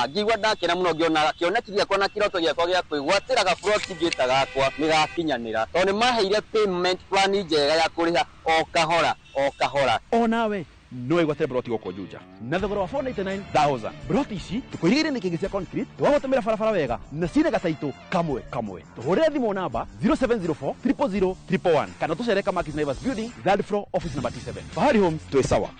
ngĩigua ndakena mũno ngĩona kĩoneki gĩakwa na kĩroto gĩakwa gĩa kwĩgwatĩra gaburoti ngĩta gakwa nĩ gakinyanĩra. Tondũ nĩ maheire payment plan njega ya kũrĩha o kahora o kahora. Onawe no wĩgwatĩre broti gũkũ Juja na thogora wa 499,000. Broti ici tũkũirigĩire nĩ kĩngĩ cia concrete, twagũtũmĩra barabara wega na ciĩna gataitũ kamwe kamwe. Tũhũrĩre thimũ namba 0704 000 111 kana tũcere Kamakis Naivas building, third floor, office number T7. Fahari Homes, twĩ sawa.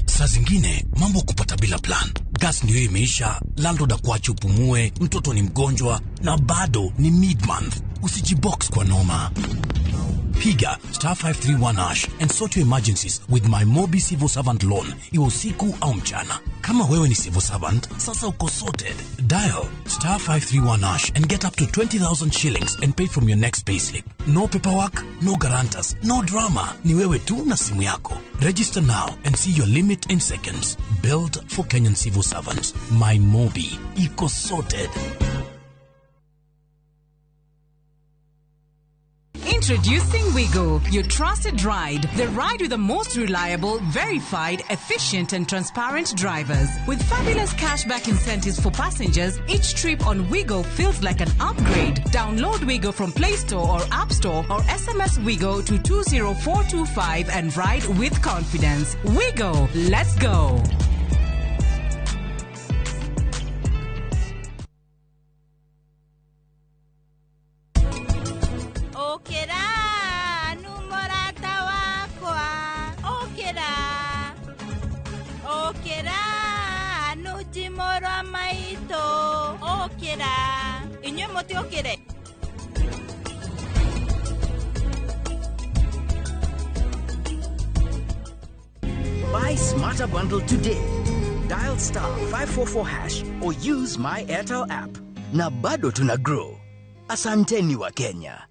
Saa zingine mambo kupata bila plan. Gas ndio imeisha, landlord akuache upumue, mtoto ni mgonjwa na bado ni mid-month. Usijibox kwa noma. Piga star 531 hash and sort your emergencies with my Mobi Civil Servant Loan, iwe usiku au mchana. Kama wewe ni civil servant, sasa uko sorted. Dial star 531 hash and get up to 20,000 shillings and pay from your next payslip. No paperwork, no guarantors, no drama. Ni wewe tu na simu yako. Register now and see your limit in seconds. Built for Kenyan civil servants. My Mobi. Iko sorted. Introducing Wigo, your trusted ride. The ride with the most reliable, verified, efficient and transparent drivers. With fabulous cashback incentives for passengers, each trip on Wigo feels like an upgrade. Download Wigo from Play Store or App Store or SMS Wigo to 20425 and ride with confidence. Wigo, let's go. Okera, numorata wakwa. Okera, okera, nujimorwa maito. Okera, inyuĩ mũtiokĩre. Buy Smarter Bundle today. Dial star 544 hash or use my Airtel app. Na bado tuna grow. Asanteni wa Kenya.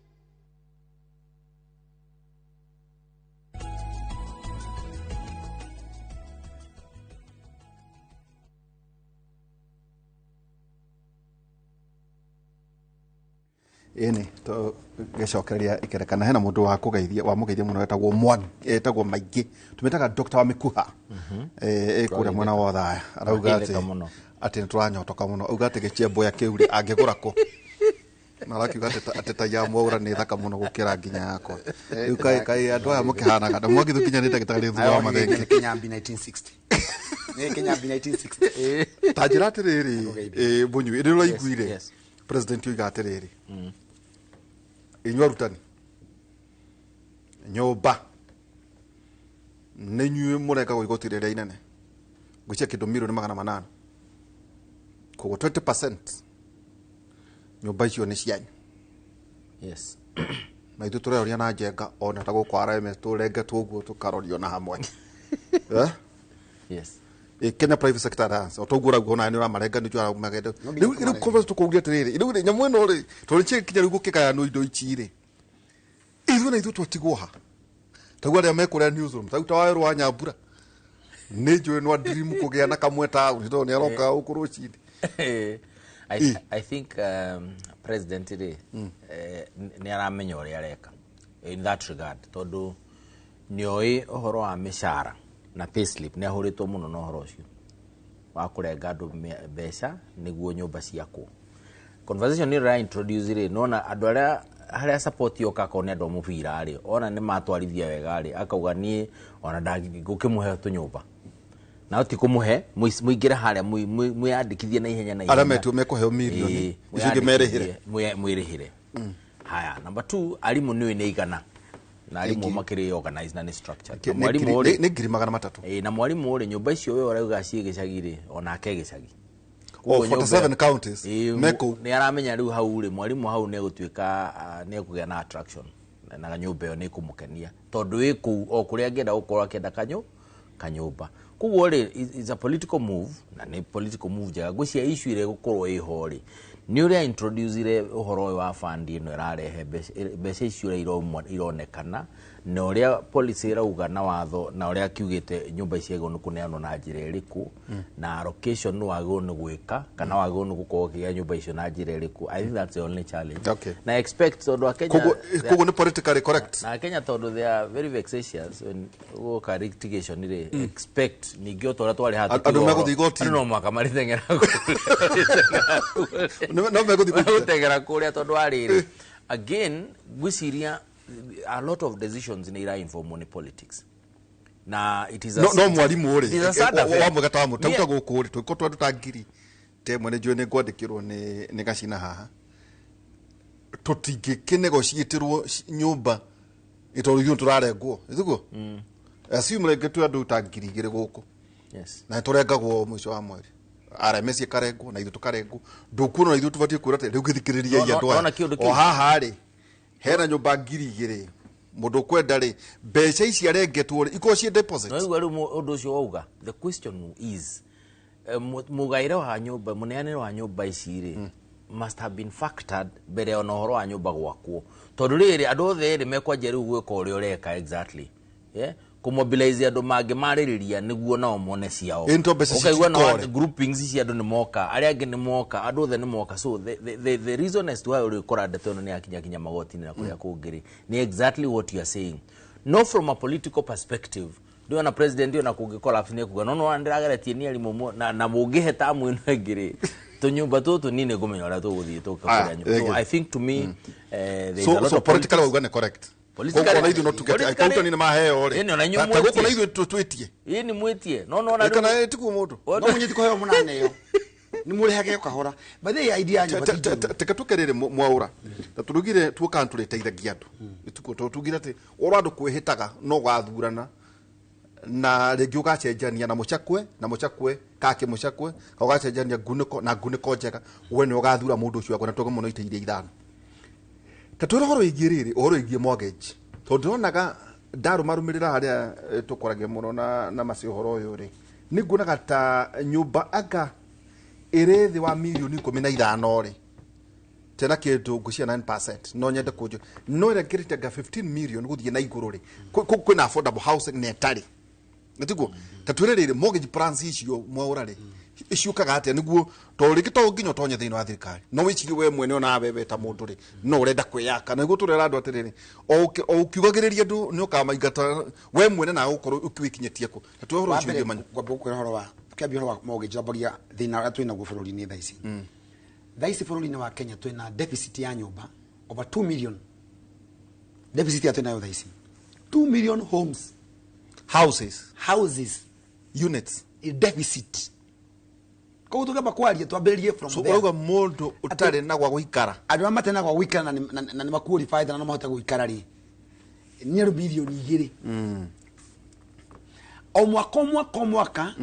Ĩni tũgĩcokereria ikerekana hena mũndũ wa kũgeithia wa mũgeithia mũno etagwo etagwo Maingĩ, tũmĩtaga Dr. wa Mĩkuha, kũrĩa mwena wa Othaya. Arauga atĩ atĩ nĩ tũranyotoka mũno, auga atĩ gĩchiamboya kĩu rĩ angĩgũra kũ, na arakiuga atĩ ta ya Mwaura nĩ thaka mũno gũkĩra nginya yakwa. Rĩu kaĩ andũ aya mũkĩhanaga na Mwangi kinya nĩ ndagĩtarĩ thutha wa mathenge. Kĩnyambi 1960. Nĩ Kĩnyambi 1960. Ta njĩra atĩrĩrĩ, Mũnyui, nĩ ũraiguire president oiga atĩrĩrĩ, inyuĩ arutani nyũmba nĩ inyuĩ mũrengagwo igoti rĩrĩa inene, ngwĩciria kĩndũ milioni 800, koguo 20% nyũmba icio nĩ cianyu. Yes. Na ithuĩ tũreroria na njenga ona ta gũkũ RMS tũrengetwo ũguo tũkarorio na hamwe. Yes. Kenya Private Sector Alliance otoguo ũrauga ona nĩ ũramarenga nĩ ũrauga magendo. Rĩu conference tũkũuria atĩrĩrĩ, rĩu rĩ nyamũ ĩno rĩ tondũ nĩ kinya rĩu gũkĩgayanwo indo ici rĩ, ithuĩ na ithuĩ twatigwo ha? Taguo arĩa me kũrĩa newsroom, tagu ta Wawerũ wa Nyambura nĩ njũĩ no dream kũgĩa na kamwe taũni tondũ nĩ aroka gũkũ rũcinĩ. I think president rĩ nĩ aramenya ũrĩa areka in that regard, tondũ nĩoĩ ũhoro wa mĩcara na payslip nĩ ahũrĩtwo mũno na ũhoro ũcio wa kũrenga andũ mbeca nĩguo nyũmba ciakwo. Conversation ĩrĩa ĩra introduce rĩ, nona andũ arĩa harĩa support yoka akorwo nĩ andũ a mũbira rĩ, ona nĩ matwarithia wega rĩ, akauga niĩ ona ndangĩkũmũhe tũnyũmba. Na ti kũmũhe, mũingĩre harĩa mwĩyandĩkithie na ihenya na ihenya. Arĩa metuo mekũheo mirioni icio ingĩ merĩhĩre. Mwĩrĩhĩre. Haya, number 2, arimũ nĩũĩ nĩ igana. Na arimũ makĩrĩ organized na nĩ structured. Na mwarimũ rĩ nĩ 300,000. Na mwarimũ rĩ nyũmba icio we ũrauga ciĩ gĩcagi rĩ, onake gĩcagi. Oh, 47 counties meko nĩ aramenya rĩu hau rĩ mwarimũ hau nĩ egũtuĩka nĩ ekũgĩa na attraction na nyũmba ĩyo nĩ ĩkũmũkenia tondũ ĩ kũu o kũrĩa angĩenda gũkorwo akĩenda kanyũmba. Koguo rĩ is a political move na nĩ political move njega. Ngwĩciria issue ĩrĩa ĩgũkorwo ĩho rĩ Nĩ ũrĩa introducire ũhoro ũyũ wa fund ĩno ĩrarehe mbeca icio ũrĩa ironekana na ũrĩa policy ĩrauga na watho na ũrĩa kiugĩte nyũmba ici ciagĩrĩirwo nĩ kũneanwo na njĩra ĩrĩkũ na allocation nĩ wagĩrĩirwo nĩ gwĩka kana wagĩrĩirwo nĩ gũkorwo ũkĩgĩa nyũmba icio na njĩra ĩrĩkũ. I think that's the only challenge. Na expect tondũ a Kenya Koguo nĩ politically correct. Na Kenya tondũ they are very vexatious when gũka litigation rĩ, expect ningĩ o ta ũrĩa twarĩ haha Andũ megũthiĩ igoti-inĩ. Andũ no mũhaka marĩteng'era No megũthiĩ kũrĩa. Kũrĩa tondũ wa rĩrĩ, again ngwĩciria a lot of decisions nĩ ira-informwo nĩ politics na it is a No mwarimu it is a sad rĩ affair. wa mwega ta mũtauta gũkũ rĩ tũgĩkorwo twa andũ ta ngiri ta ĩmwe nĩ njũĩ nĩ ngwandĩkĩrwo nĩ gacina haha tũtingĩkĩnegotiatĩrwo nyũmba nĩ tondũ ithuĩ tũrarengwo ĩtiguo assume rĩngĩ twĩ andũ ta 2,000 gũkũ. Yes. Na tũrengagwo mũico wa mweri RMS ĩkarengwo na ithuĩ tũkarengwo ndũkuona na ithuĩ tũbatiĩ kwĩra atĩ rĩu gĩthikĩrĩriai andũ aya. Nona kĩũndũ kĩu. O haha rĩ hena nyũmba 2,000 mũndũ ũkwenda rĩ mbeca ici arengetwo rĩ ikorwo ciĩ deposit. No rĩu ũndũ ũcio wauga, the question is mũgaĩre wa nyũmba mũneanĩre wa nyũmba ici rĩ must have been factored mbere ona ũhoro wa nyũmba gwakwo tondũ rĩrĩ andũ othe rĩ mekwanjia rĩu gwĩka ũrĩa ũreka exactly, yeah? Kũmobilize andũ mangĩmarĩrĩria nĩguo nao mone ciao. Ĩ, nĩ tondũ mbeca Ũkaigua na citikore. groupings cia andũ nĩ moka, arĩa angĩ nĩ moka, andũ othe nĩ moka. So the reason as to why ũrĩkora ndeto ĩno nĩ yakinya kinya magoti-inĩ na kũrĩa kũngĩ rĩ nĩ exactly what you are saying. No from a political perspective ndĩona president ona kũngĩ collapse nĩ kuga no no ndĩrageretie nĩ arimũ na mũngĩhe tamu ĩno ĩngĩ rĩ tũnyũmba tũtũ niĩ nĩ ngũmenya ũrĩa tũgũthiĩ tũkakũrĩa nyũmba. So I think to me there is a lot So of politically politics. wauga nĩ correct. Koguo ona ithuĩ no tuge atĩ angĩkorwo nĩ maheo rĩ. Ĩni, ona inyuĩ Ta gũkũ na mwĩtie. ithuĩ twĩtie. Ĩni mwĩtie. No, no, na Kana rĩu- tiguo mũndũ. No mũnyiti kũheo mũnaneo. Nĩ mũrĩhage o kahora. By the way, idea ya nyũmba ti njũru. Teka tuke rĩrĩ mwaũra. Na tũrugire tuoka tũrĩteithagia andũ. Tiguo tondũ tugire atĩ ũrĩa andũ kwĩhĩtaga no ũgathurana na rĩngĩ ũgacenjania na mũcakwe na mũcakwe kake mũcakwe ka ũgacenjania ngunĩko na ngunĩko njega we nĩ ũgathura mũndũ ũcio wakwa na tuoge mũno itĩ iria ithano. Ta twĩre ũhoro wĩgiĩ rĩrĩ ũhoro wĩgiĩ mortgage tondũ ndĩronaga ndarũmarũmĩrĩra harĩa tũkoragia mũno na macio ũhoro ũyũ rĩ nĩ nguonaga ta nyũmba anga ĩrĩ thĩ wa mirioni 15 rĩ tena kĩndũ ngwĩciria 9% no nyende kũnjũ no ĩrĩa ngĩrĩte anga 15 million gũthiĩ na igũrũ rĩ kwĩna affordable housing na ĩtarĩ nĩtiguo ta twĩre rĩrĩ mortgage plans icio mwaũra rĩ ciũkaga atĩa nĩguo tondũ rĩngĩ to nginya ũtonye thĩinĩ wa thirikari no wĩcirie we mwene ona wewe ta mũndũ rĩ no ũrenda kwĩyaka na nĩguo tũrera andũ atĩrĩrĩ o ũkiugagĩrĩria andũ nĩ ũkamaingata we mwene nawe ũkorwo ũkĩwĩkinyĩtie kũ ta twĩre ũhoro Wa ũcio mbere, wĩgiĩ manyu. ngwamba gũkwĩra ũhoro wa tũkĩambia ũhoro wa mortgage wambagia thĩna ũrĩa twĩnaguo bũrũri-inĩ thaa ici. Thaa ici bũrũri-inĩ wa Kenya twĩna deficit ya nyũmba over 2 million. Deficit ya twĩnayo thaa ici 2 million homes. Houses. Houses. Units. Deficit. Koguo tũngĩamba kwaria twambĩrĩrie from So there. ũrauga mũndũ ũtarĩ na gwa gũikara. Andũ arĩa matarĩ na gwa gũikara na nĩ ma qualified na no mahote gũikara rĩ nĩ andũ mirioni 2. O mwaka o mwaka o mwaka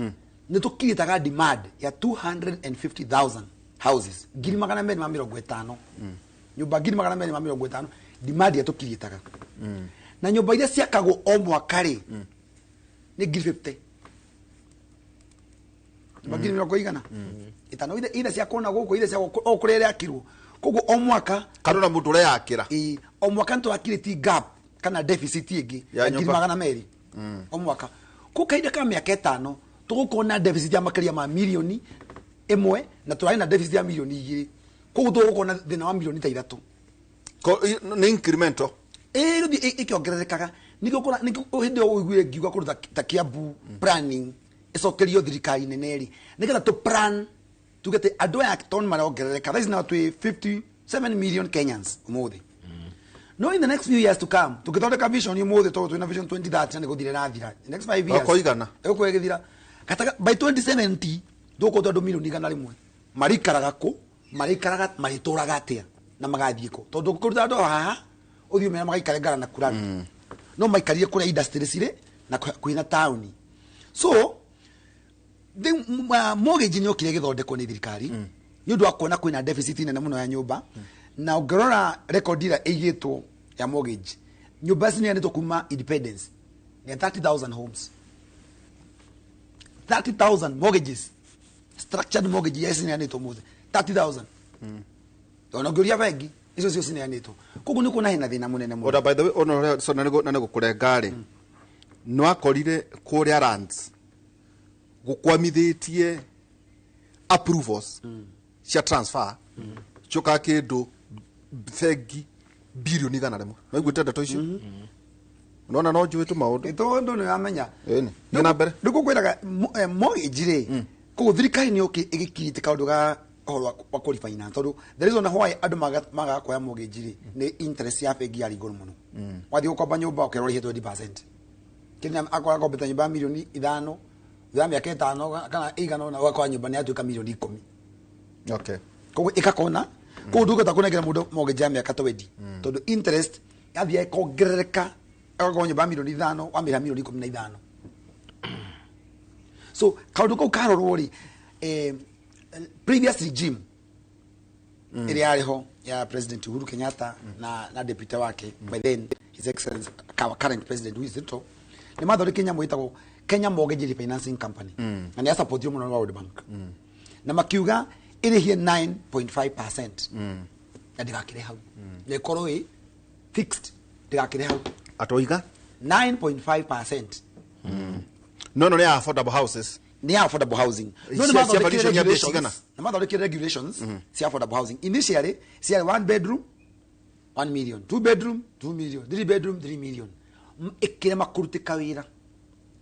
nĩ tũkirĩtaga demand ya 250,000 houses 250,000. Nyũmba 250,000 demand ya tũkirĩtaga. Na nyũmba iria ciakagwo o mwaka rĩ nĩ 50,000. Nyũmba 50,000. Ira ciakwo na gũkũ ira ciakwo o kũrĩa ĩrakirwo. Koguo o mwaka kana na mũndũ ũreyakĩra. Ĩĩ, o mwaka nĩ tũrakirĩti gap kana deficit ĩngĩ Ya ya ngiri nyũmba. 200. O mwaka. Koguo kahinda ka mĩaka 5 tũgũkorwo na deficit ya makĩria ma mirioni 1 na tũrarĩ na deficit ya mirioni 2. Koguo tũgũkorwo na thĩna wa mirioni ta 3. Nĩ incremental. Ĩĩ, rĩu ĩkĩongererekaga. Nĩkĩo ũkora, nĩkĩo hĩndĩ ĩyo ũiguire ngiuga kũndũ ta Kiambu planning ĩcokerio thirikari nene rĩ nĩgetha tũ plan tuge atĩ andũ aya tondũ marongerereka. Thaa ici no twĩ 57 million Kenyans ũmũthĩ. No in the next few years to come tũngĩthondeka vision ũmũthĩ tondũ twĩna vision 2030 na nĩgũthira ĩrathira. The next 5 years. Ĩgũkorwo igana. Ĩgũkorwo ĩgĩthira. Gataga, by 2070 tũgũkorwo twĩ andũ milioni 100. Marĩikaraga kũ? Marĩikaraga, marĩtũraga atĩa? Na magathiĩ kũ? Tondũ kũruta andũ haha ũthiĩ ũmere magaikare Ngara na Kurani. No maikarire kũrĩa industry cirĩ na kwĩna taũni. So mortgage nĩ yokire ĩgĩthondekwo nĩ thirikari nĩ ũndũ wa kuona kwĩna deficit nene mũno ya nyũmba. Na ũngĩrora record ĩrĩa ĩigĩtwo ya mortgage, nyũmba cineanĩtwo kuma independence nĩ 30,000 homes. 30,000 mortgages, structured mortgage iria cineanĩtwo mũthĩ 30,000. Ona ũngĩũria bengi icio cio cineanĩtwo. Koguo nĩ kuona hena thĩna mũnene mũno. Ona by the way, ona ũrĩa so na nĩgũ kũrenga rĩ, nĩwakorire kũrĩa lands gũkwamithĩtie approvals cia transfer ciokaga kĩndũ bengi bilioni 100. Maiguĩte ndeto icio? Nona no njũĩ tũmaũndũ. Tondũ nĩ wamenya. Ĩni. Thiĩ na mbere. Rĩu ngũkwĩraga mortgage rĩ, koguo thirikari nĩ yũkĩ ĩgĩkirĩte kaũndũ ga ũhoro wa kũ-refinance, tondũ the reason why andũ magaga kuoya mortgage rĩ nĩ interest ya bengi yarĩ igũrũ mũno. Wathiĩ gũkomba nyũmba ũkerwo ũrĩhe 20%. Kĩrĩa akorwo akombete nyũmba ya mirioni 5 thutha wa mĩaka 5 kana ĩigana ũna, ũgakora nyũmba nĩ yatuĩka mirioni 10. Koguo ĩgakona koguo ndũngĩhota kũnengera mũndũ mortgage ya mĩaka 20, tondũ interest yathiĩ ĩkongerereka, ĩgakorwo nyũmba ya mirioni 5 wamĩrĩha mirioni 15. So kaũndũ kau karorwo rĩ, previous regime ĩrĩa yarĩ ho ya President Uhuru Kenyatta na deputy wake by then, His Excellency our current President William Ruto, nĩ mathondekire nyamũ ĩtagwo Kenya Mortgage Refinancing Company, na nĩ yasapotirwo mũno nĩ World Bank, na makiuga ĩrĩhie 9.5% na ndĩgakĩre hau, na ĩkorwo ĩ fixed, ndĩgakĩre hau. Atoiga 9.5%. No nĩ ya affordable houses. Nĩ ya affordable housing, no nĩ Cia mathondekire valuation ya mbeca regulations cigana? Na mathondekire regulations cia affordable housing. Initially ciarĩ one bedroom 1 million, two bedroom 2 million, three bedroom 3 million. Ĩkĩrema kũrutĩka wĩra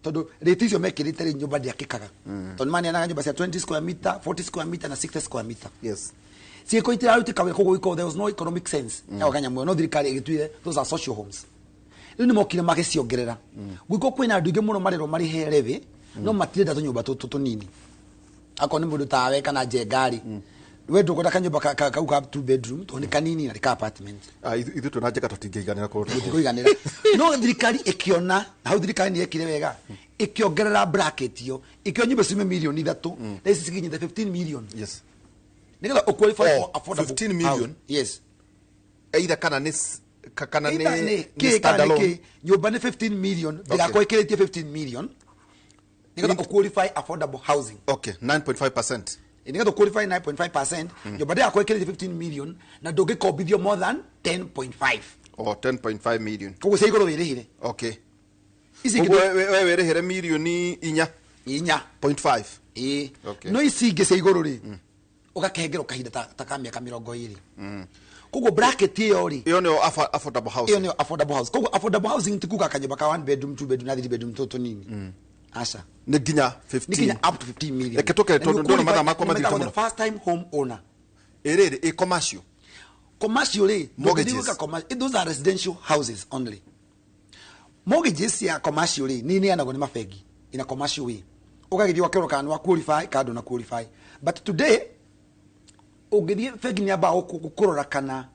tondũ rĩti icio mekĩrĩte rĩ, nyũmba ndĩakĩkaga, tondũ nĩ maneanaga nyũmba cia 20 square meter, 40 square meter na 60 square meter. Ciĩko itirarutĩka wĩra, koguo there was no economic sense ya gwaka nyamũ ĩyo, no thirikari ĩgĩtuire those are social homes. Rĩu nĩ mokire magĩciongerera gwĩko kwĩna andũ aingĩ mũno marerwo marĩhe levy, no matirenda tũnyũmba tũtũ tũnini. Akorwo nĩ mũndũ tawe kana njenga rĩ, we ndũkwenda kanyũmba kau ka two bedroom tondũ nĩ kanini na nĩ ka apartment. Ah, ithuĩ twĩna njega tũtingĩiganĩra kũndũ. Gũtikũiganĩra, no thirikari ĩkĩona, na hau thirikari nĩ yekire wega, ĩkĩongerera bracket ĩyo, ĩkĩoya nyũmba ciume mirioni 3 na ici cikinyĩte 15 million nĩgetha ũqualify Oh, for affordable 15 million? housing. Yes. Either kana nĩ kana Either nĩ nĩ nĩ kĩ kana nĩ standalone. kĩ, nyũmba nĩ 15 million, ndĩgakorwo ĩkĩrĩtie 15 million nĩgetha ũqualify affordable housing. Okay, 9.5%. Nĩgetha ũqualify 9.5%, nyũmba ndĩgakorwo ĩkĩrĩtie 15 million na ndũngĩkombithio more than 10.5. Or 10.5 million. Koguo cia igũrũ wĩrĩhire. Ici Ũguo we wĩrĩhĩre mirioni 4 inya point five. Ĩĩ. Okay. No ici ingĩ cia igũrũ rĩ, ũgakĩhengerwo kahinda ta ka mĩaka 20. Koguo bracket ĩyo rĩ, Ĩyo nĩyo affordable housing. Ĩyo nĩyo affordable house. Koguo affordable housing ti kuga kanyũmba ka one bedroom, two bedroom na three bedroom tũtũ tũnini, aca. Nĩ nginya Nĩ 15. nginya up to 15 million. Reke tũke Na tondũ nĩ ndona mathaa makwa nĩ mathirĩte metagwo mũno. the first time home owner. Ĩrĩrĩ ĩ commercial. Commercial rĩ, Mortgages. ndũngĩthiĩ gwĩka those are residential houses only. Mortgages cia commercial rĩ, nĩ ineanagwo nĩ mabengi in a commercial way, ũgagĩthiĩ ũgakĩrora kana nĩ wa qualify kana ndũna qualify. But today ũngĩthiĩ bengi nĩ yambaga gũkũrora kana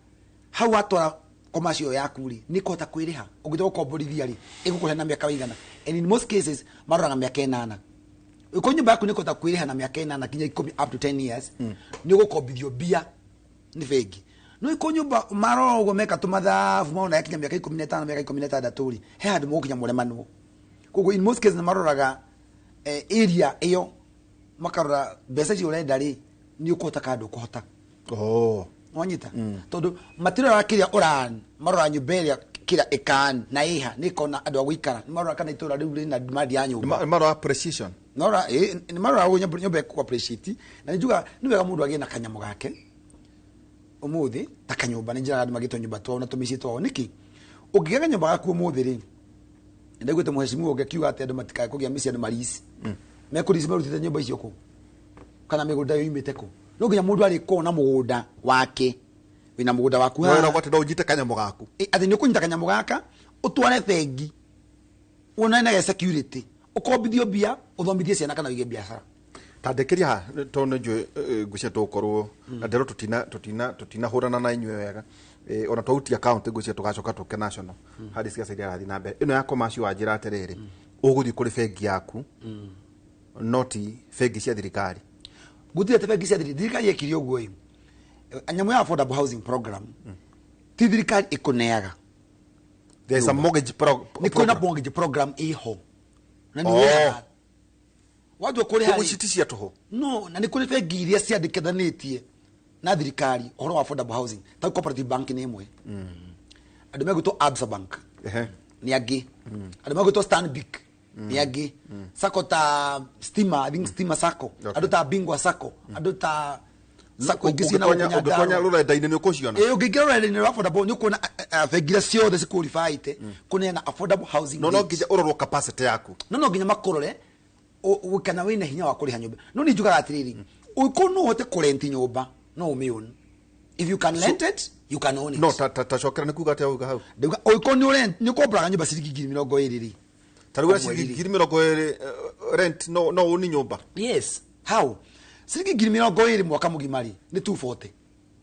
hau watwara commercial yaku rĩ, nĩ kũhota kwĩrĩha. Ũngĩtua gũkomborithia rĩ, ĩgũkũrĩha na mĩaka ĩigana? And in most cases maroraga mĩaka 8. Ũngĩkorwo nyũmba yaku nĩ kũhota kwĩrĩha na mĩaka 8 nginya 10, up to 10 years, nĩ ũgũkombithio mbia nĩ bengi. No iko nyũmba marora ũguo meka tũmathabu, maona yakinya mĩaka 15, mĩaka 16 rĩ, he handũ mũgũkinya mũremanwo. Koguo in most cases nĩ maroraga area ĩyo, makarora mbeca icio ũrenda rĩ, nĩ ũkũhota kana ndũkũhota. Wanyita? Tondũ matirora kĩrĩa ũran, marora nyũmba ĩrĩa kĩrĩa ĩkan na ĩha nĩ ĩkona andũ a gũikara, nĩ marora kana itũra rĩu rĩna demand ya nyũmba. Nĩ marora precision. Nora nĩ marora ũguo nyũmba ĩkũ appreciate. Na nĩ njuga nĩ wega mũndũ agĩe na kanyamũ gake ũmũthĩ ta kanyũmba. Nĩ njĩraga andũ magĩtwo nyũmba twao na tũmĩciĩ twao. Nĩkĩ ũngĩgĩa kanyũmba gaku ũmũthĩ rĩ, ndaiguĩte mũhecimiwa ũngĩ akiuga atĩ andũ matikae kũgĩa mĩciĩ, andũ marici mekũrici marutĩte nyũmba icio kũ kana mĩgũnda ĩyo yumĩte kũ. No nginya mũndũ arĩkorwo na mũgũnda wake, wĩna mũgũnda waku haha. Wĩragwo atĩ no ũnyite kanyamũ gaku. Atĩ nĩ ũkũnyita kanyamũ gaka ũtware bengi wonanaga security, ũkombithio mbia, ũthomithie ciana kana ũige biacara. Tandĩkĩria ha tondũ nĩ njũĩ ngwĩciria tũgũkorwo na nderwo tũtinahũrana na inyuĩ wega. Ona twautia county, ngwĩciria tũgacoka tũke national harĩ ciaca iria irathiĩ na mbere. Ĩno ya commercial wanjĩra atĩrĩrĩ, ũgũthiĩ kũrĩ bengi yaku, no ti bengi cia thirikari. Gũtirĩ atĩ bengi cia thirikari yekire ũguo. Ĩ nyamũ ya affordable housing program ti thirikari ĩkũneaga. There is a mortgage Nĩ kwĩna program. Mortgage program ĩho na nĩ ũrĩhaga watua kũrĩha Koguo rĩ. ici ti cia tũhũ. No na nĩ kũrĩ bengi iria ciandĩkithanĩtie na thirikari ũhoro wa affordable housing ta cooperative bank nĩ ĩmwe andũ megwĩtwo Absa Bank nĩ angĩ andũ megwĩtwo Stanbic nĩ angĩ sacco ta Stima, I think Stima Sacco, andũ ta Bingwa Sacco, andũ ta sacco ingĩ ciĩna gũkũ ũngĩtonya Nyandarua. rũrenda-inĩ nĩ ũkũciona. Ĩĩ, ũngĩingĩra rũrenda-inĩ rwa affordable nĩ ũkuona bengi iria ciothe ciqualifyĩte kũneana affordable housing no no rate. nginya ũrorwo capacity yaku. No nginya makũrore kana wĩna hinya wa kũrĩha nyũmba. No nĩ njugaga atĩrĩrĩ, ũngĩkorwo no ũhote kũrenti nyũmba no ũmĩown. If you can rent it, you can own it. No ta cokera nĩ kuga atĩa uga hau? Ndauga ũngĩkorwo nĩ ũrent, nĩ ũkomboraga nyũmba ciringi 20,000 rĩ, ta rĩu Kwa ciringi mweri rĩ. 20,000 rent no ũni nyũmba. Yes, how ciringi 20,000 mwaka mũgima rĩ nĩ 240,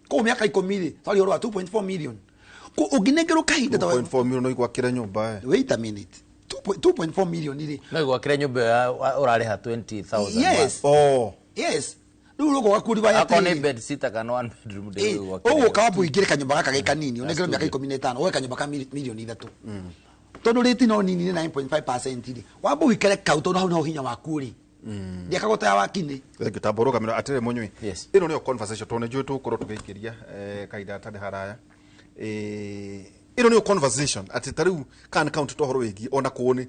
koguo mĩaka 10 rĩ twaria ũhoro wa 2.4 million. Ko ũngĩnengerwo kahinda ta 2.4 million no igwakĩre nyũmba eh. Wait a minute, 2.4 million rĩ, no gwakĩra nyũmba ĩyo ũrarĩha 20,000. Yes. Oh. Yes, rĩu ũroka ũgakwĩrwo akorwo nĩ bed sitter kana one bedroom ndĩgwakĩra. Ũgũka wambe ũingĩre kanyũmba gaka gĩ kanini, ũnengerwo mĩaka 15 ũge kanyũmba ka 3 mirioni tondũ rĩti no nini nĩ 9.5% rĩ, wambe ũikare kau tondũ hau niho hinya waku ũrĩ, ndiakagwo ta ya wakinĩ. Thank you, tambo rũgamĩra atĩrĩ mũnyui. Yes. Ĩno nĩyo conversation tondũ nĩnjũĩ tũgũkorwo tũgĩikĩria kahinda gatarĩ haraya. Ĩno nĩyo conversation atĩ ta rĩu kana nĩ county ta ũhoro wĩgiĩ ona kũũ nĩ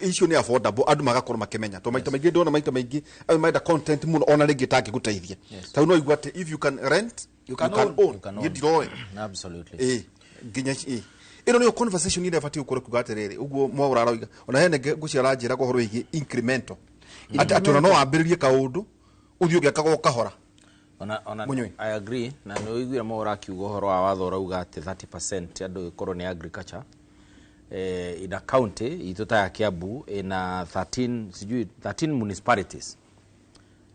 icio nĩ affordable, andũ magakorwo makĩmenya tondũ maita maingĩ ndona maita maingĩ andũ marenda content mũno ona rĩngĩ ĩtangĩgũteithia. Ta rĩu no igua atĩ if you can rent, you can own. own. You can Niĩ own. ndiroĩ. Absolutely. Ĩ nginya ĩ ĩno nĩyo conversation ĩrĩa ĩbatiĩ gũkorwo kuga atĩrĩrĩ ũguo mwaũra aroiga ona hena ngũciara njĩra ũhoro wĩgiĩ incremental atĩ ona no wambĩrĩrie kaũndũ ũthiĩ ũgĩakaga o kahora. Ona Mũnyui. I agree na nĩ ũiguire Mwaura akiuga ũhoro wa watho ũrauga atĩ 30% andũ ĩkorwo nĩ agriculture in a county itũ ta ya Kiambu ina 13, sijui 13 municipalities,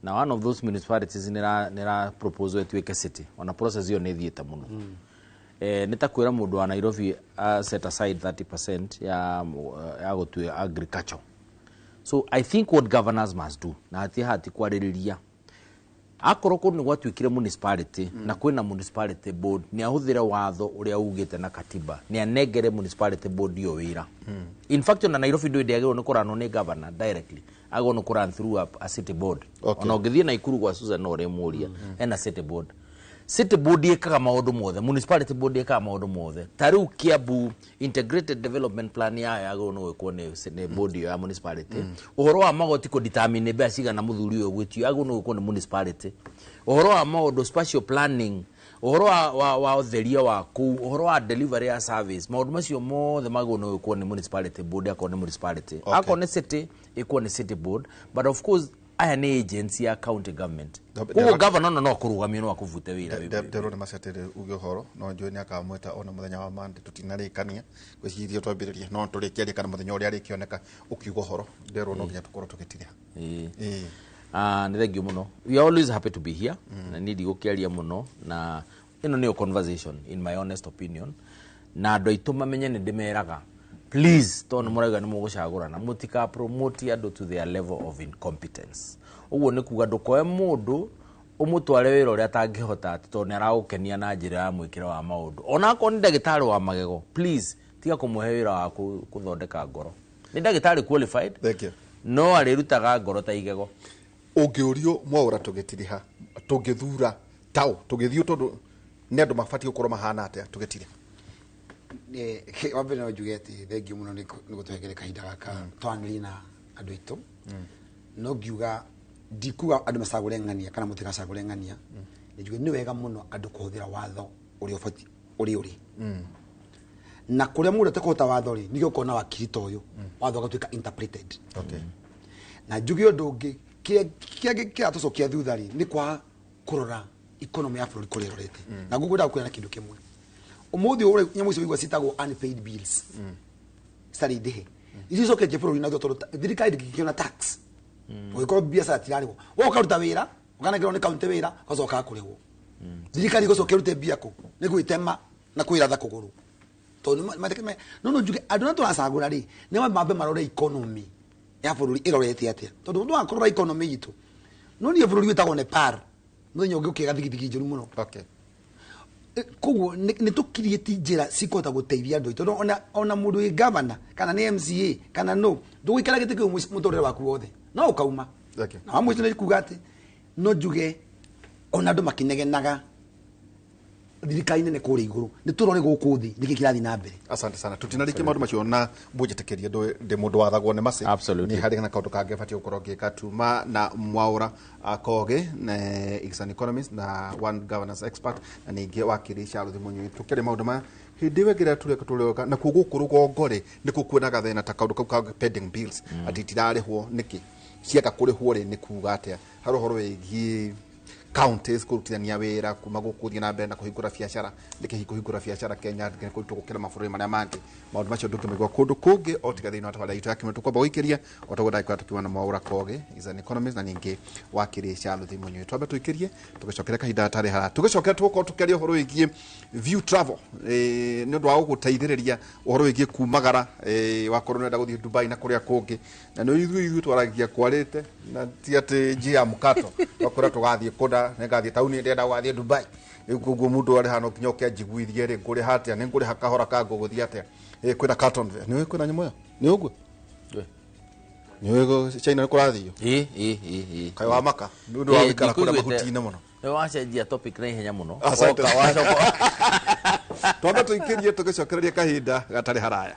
na one of those municipalities nĩra propose ĩtuĩke city. Ona process ĩyo nĩ ĩthiĩte mũno. Nĩ ta kwĩra mũndũ wa Nairobi set aside 30% ya gũtua agriculture. So I think what governors must do na hatirĩ hati kwarĩrĩria akorwo kũndũ nĩ gwatuĩkire municipality na kwĩna municipality board, nĩ ahũthĩre watho ũrĩa ugĩte na katiba, nĩ anengere municipality board iyo wĩra. In fact, ona Nairobi ndũĩ ndĩagĩrĩirwo nĩ kũranwo nĩ governor directly, agĩrĩirwo nĩ kũran through a city board. Ona ũngĩthiĩ Naikuru gwa Susan no ũrĩmũria, ena city board. City board ĩkaga maũndũ mothe, municipality board ĩkaga maũndũ mothe. Ta rĩu Kiambu integrated development plan yayo yagĩrĩirwo nĩ gwĩkwo nĩ board ĩyo ya municipality. Ũhoro wa magoti kũ determine mbeca cigana mũthuri ũyũ gwĩtio yagĩrĩirwo nĩ gwĩkwo nĩ municipality. Ũhoro wa maũndũ spatial planning, ũhoro wa ũtheria wa kũu, ũhoro wa delivery ya service, maũndũ macio mothe magĩrĩirwo nĩ gwĩkwo nĩ municipality board akorwo nĩ municipality. Akorwo nĩ city, ĩkwo nĩ city board, but of course aya nĩ agency ya county government. Koguo governor no kũrũgamio no akũbute wĩra. Nderwo nĩ maciatĩrĩ uge ũhoro no njũĩ nĩ akamwĩta ona mũthenya wa mande tũtinarĩkania gwĩciria twambĩrĩria no tũrĩkĩaria kana mũthenya ũrĩa arĩkĩoneka ũkiuga ũhoro nderwo no nginya tũkorwo tũgĩtirĩha. Ĩĩ. Ah, nĩ thank you mũno. We are always happy to be here na niĩ ndigũkĩaria mũno na ĩno nĩyo conversation, in my honest opinion, na andũ aitũ mamenye nĩ ndĩmeraga please, tondũ nĩ mũrauga nĩ mũgũcagũrana, mũtika promote andũ to their level of incompetence. Ũguo nĩ kuga ndũkoe mũndũ ũmũtware wĩra ũrĩa atangĩhota atĩ tondũ nĩ aragũkenia na njĩra ya mwĩkĩre wa maũndũ. Ona akorwo nĩ ndagĩtarĩ wa magego, please tiga kũmũhe wĩra wa kũthondeka ngoro. Nĩ ndagĩtarĩ qualified. Thank you. No arĩrutaga ngoro ta igego. Ũngĩũrio Mwaũra tũgĩtiriha tũngĩthura taũ tũgĩthiĩ tondũ nĩ andũ mabatiĩ gũkorwo mahana atĩa tũgĩtiriha? Wa mbere no njuge atĩ thengiũ mũno nĩ gũtũhengere kahinda gaka twanĩrie na andũ aitũ. No ngiuga ndikuga andũ macagũre ng'ania kana mũtigacagũre ng'ania, nĩ njuge nĩ wega mũno andũ kũhũthĩra watho ũrĩa ũbatiĩ ũrĩa ũrĩ na kũrĩa mũndũ atekũhota watho rĩ, nĩkĩo ũkona wakiri ta ũyũ watho ũgatuĩka interpreted. Na njuge ũndũ ũngĩ, kĩrĩa kĩratũcokia thutha rĩ, nĩ kwaga kũrora economy ya bũrũri kũrĩa ĩrorete. Na ngũkwenda gũkwĩra na kĩndũ kĩmwe, ũmũthĩ ũrĩa nyamũ icio wĩigua citagwo unpaid bills citarĩ ndĩhe, icio icoketie bũrũri na thutha tondũ thirikari ndĩngĩkĩona tax ũgĩkorwo biacara tirarĩhwo. We ũkaruta wĩra, ũkanengerwo nĩ kaunti wĩra, ũgacoka kũrĩhwo, thirikari ĩgũcoka ĩrute mbia kũ nĩ gwĩtema na kwĩratha kũgũrũ tondũ no njuge andũ arĩa tũracagũra rĩ, nĩ mambe marore economy ya bũrũri ĩrorete atĩa, tondũ ũndũ wa kũrora economy itũ no niĩ bũrũri wĩtagwo Nepal mũthenya ũngĩ ũkĩga thigithigi njũru mũno. Koguo nĩ tũkiriĩti njĩra cikũhota gũteithia andũ aitũ. Tondũ ona mũndũ wĩ gavana kana nĩ MCA kana no ndũgũikara gĩtĩ kĩu mũtũrĩre waku wothe, no ũkauma. Thank you. Na wa mũico nĩ kuga atĩ no njuge ona andũ makĩnegenaga Thirikari nene kũrĩa igũrũ nĩ tũrore gũkũ thĩ nĩkĩ kĩrathiĩ na mbere. Asante sana. Tutinarĩkia maũndũ macio na mbũnjĩtĩkĩrie ndĩ mũndũ wathagwo nĩ macĩ. Absolutely. Nĩ harĩ na kaũndũ kangĩ batiĩ gũkorwo ngĩka tuma na Mwaũra Kogi na is an economist na one governance expert na ningĩ wakiri Charles Munyui. Tũkĩaria maũndũ maya hĩndĩ ĩyo ĩngĩ rĩrĩa tũreka na kuo gũkũ rũgongo rĩ nĩkuo kuonaga thĩna ta kaũndũ kau ka pending bills atĩ itirarĩhwo nĩkĩ, ciaga kũrĩhwo rĩ nĩ kuga atĩa, harĩ ũhoro wĩgiĩ counties kũrutithania wĩra kuma gũkũ gũthiĩ na mbere na kũhingũra biacara, nĩkĩ kũhingũra biacara Kenya nĩ kũritũ gũkĩra mabũrũri marĩa mangĩ. Maũndũ macio ndũngĩmaigua kũndũ kũngĩ o tiga thĩinĩ wa tabarĩra itũ ya Kĩmwe. Tũkwamba gũikĩria o ta ũguo ndagĩkorwo tũkiuga na Mwaũra Kogi is an economist na ningĩ wakiri Charles Munyui. Twambe tũikĩrie tũgĩcokera kahinda gatarĩ haraya, tũgĩcokera tũgũkorwo tũkĩaria ũhoro wĩgiĩ View Travel nĩ ũndũ wa gũgũteithĩrĩria ũhoro wĩgiĩ kumagara wakorwo nĩũrenda gũthiĩ Dubai na kũrĩa kũngĩ, na nĩ ithuĩ twaragia kwarĩte na ti atĩ njia ya mũkato twakwĩra tũgathiĩ kũna nĩngathiĩ taũni ndĩrenda gũgathiĩ Dubai. Rĩu koguo mũndũ arĩ hana nginya ũke anjiguithie rĩ ngũrĩha atĩa, nĩ ngũrĩha kahora ka ngũgũthiĩ atĩa. Kwĩna Carlton nĩ kwĩna nyamũ ĩyo nĩ ũguo nĩ ũĩ China nĩ kũrathio Ĩ, ĩ, ĩ, ĩ. Kaĩ wa maka nĩ ũndũ wa gũikara kũrĩa mahuti-inĩ mũno. Nĩ wacenjia topic na ihenya mũno. Asante. Woka, wacoka. Twambe tũikĩrie tũgĩcokereria kahinda gatarĩ haraya.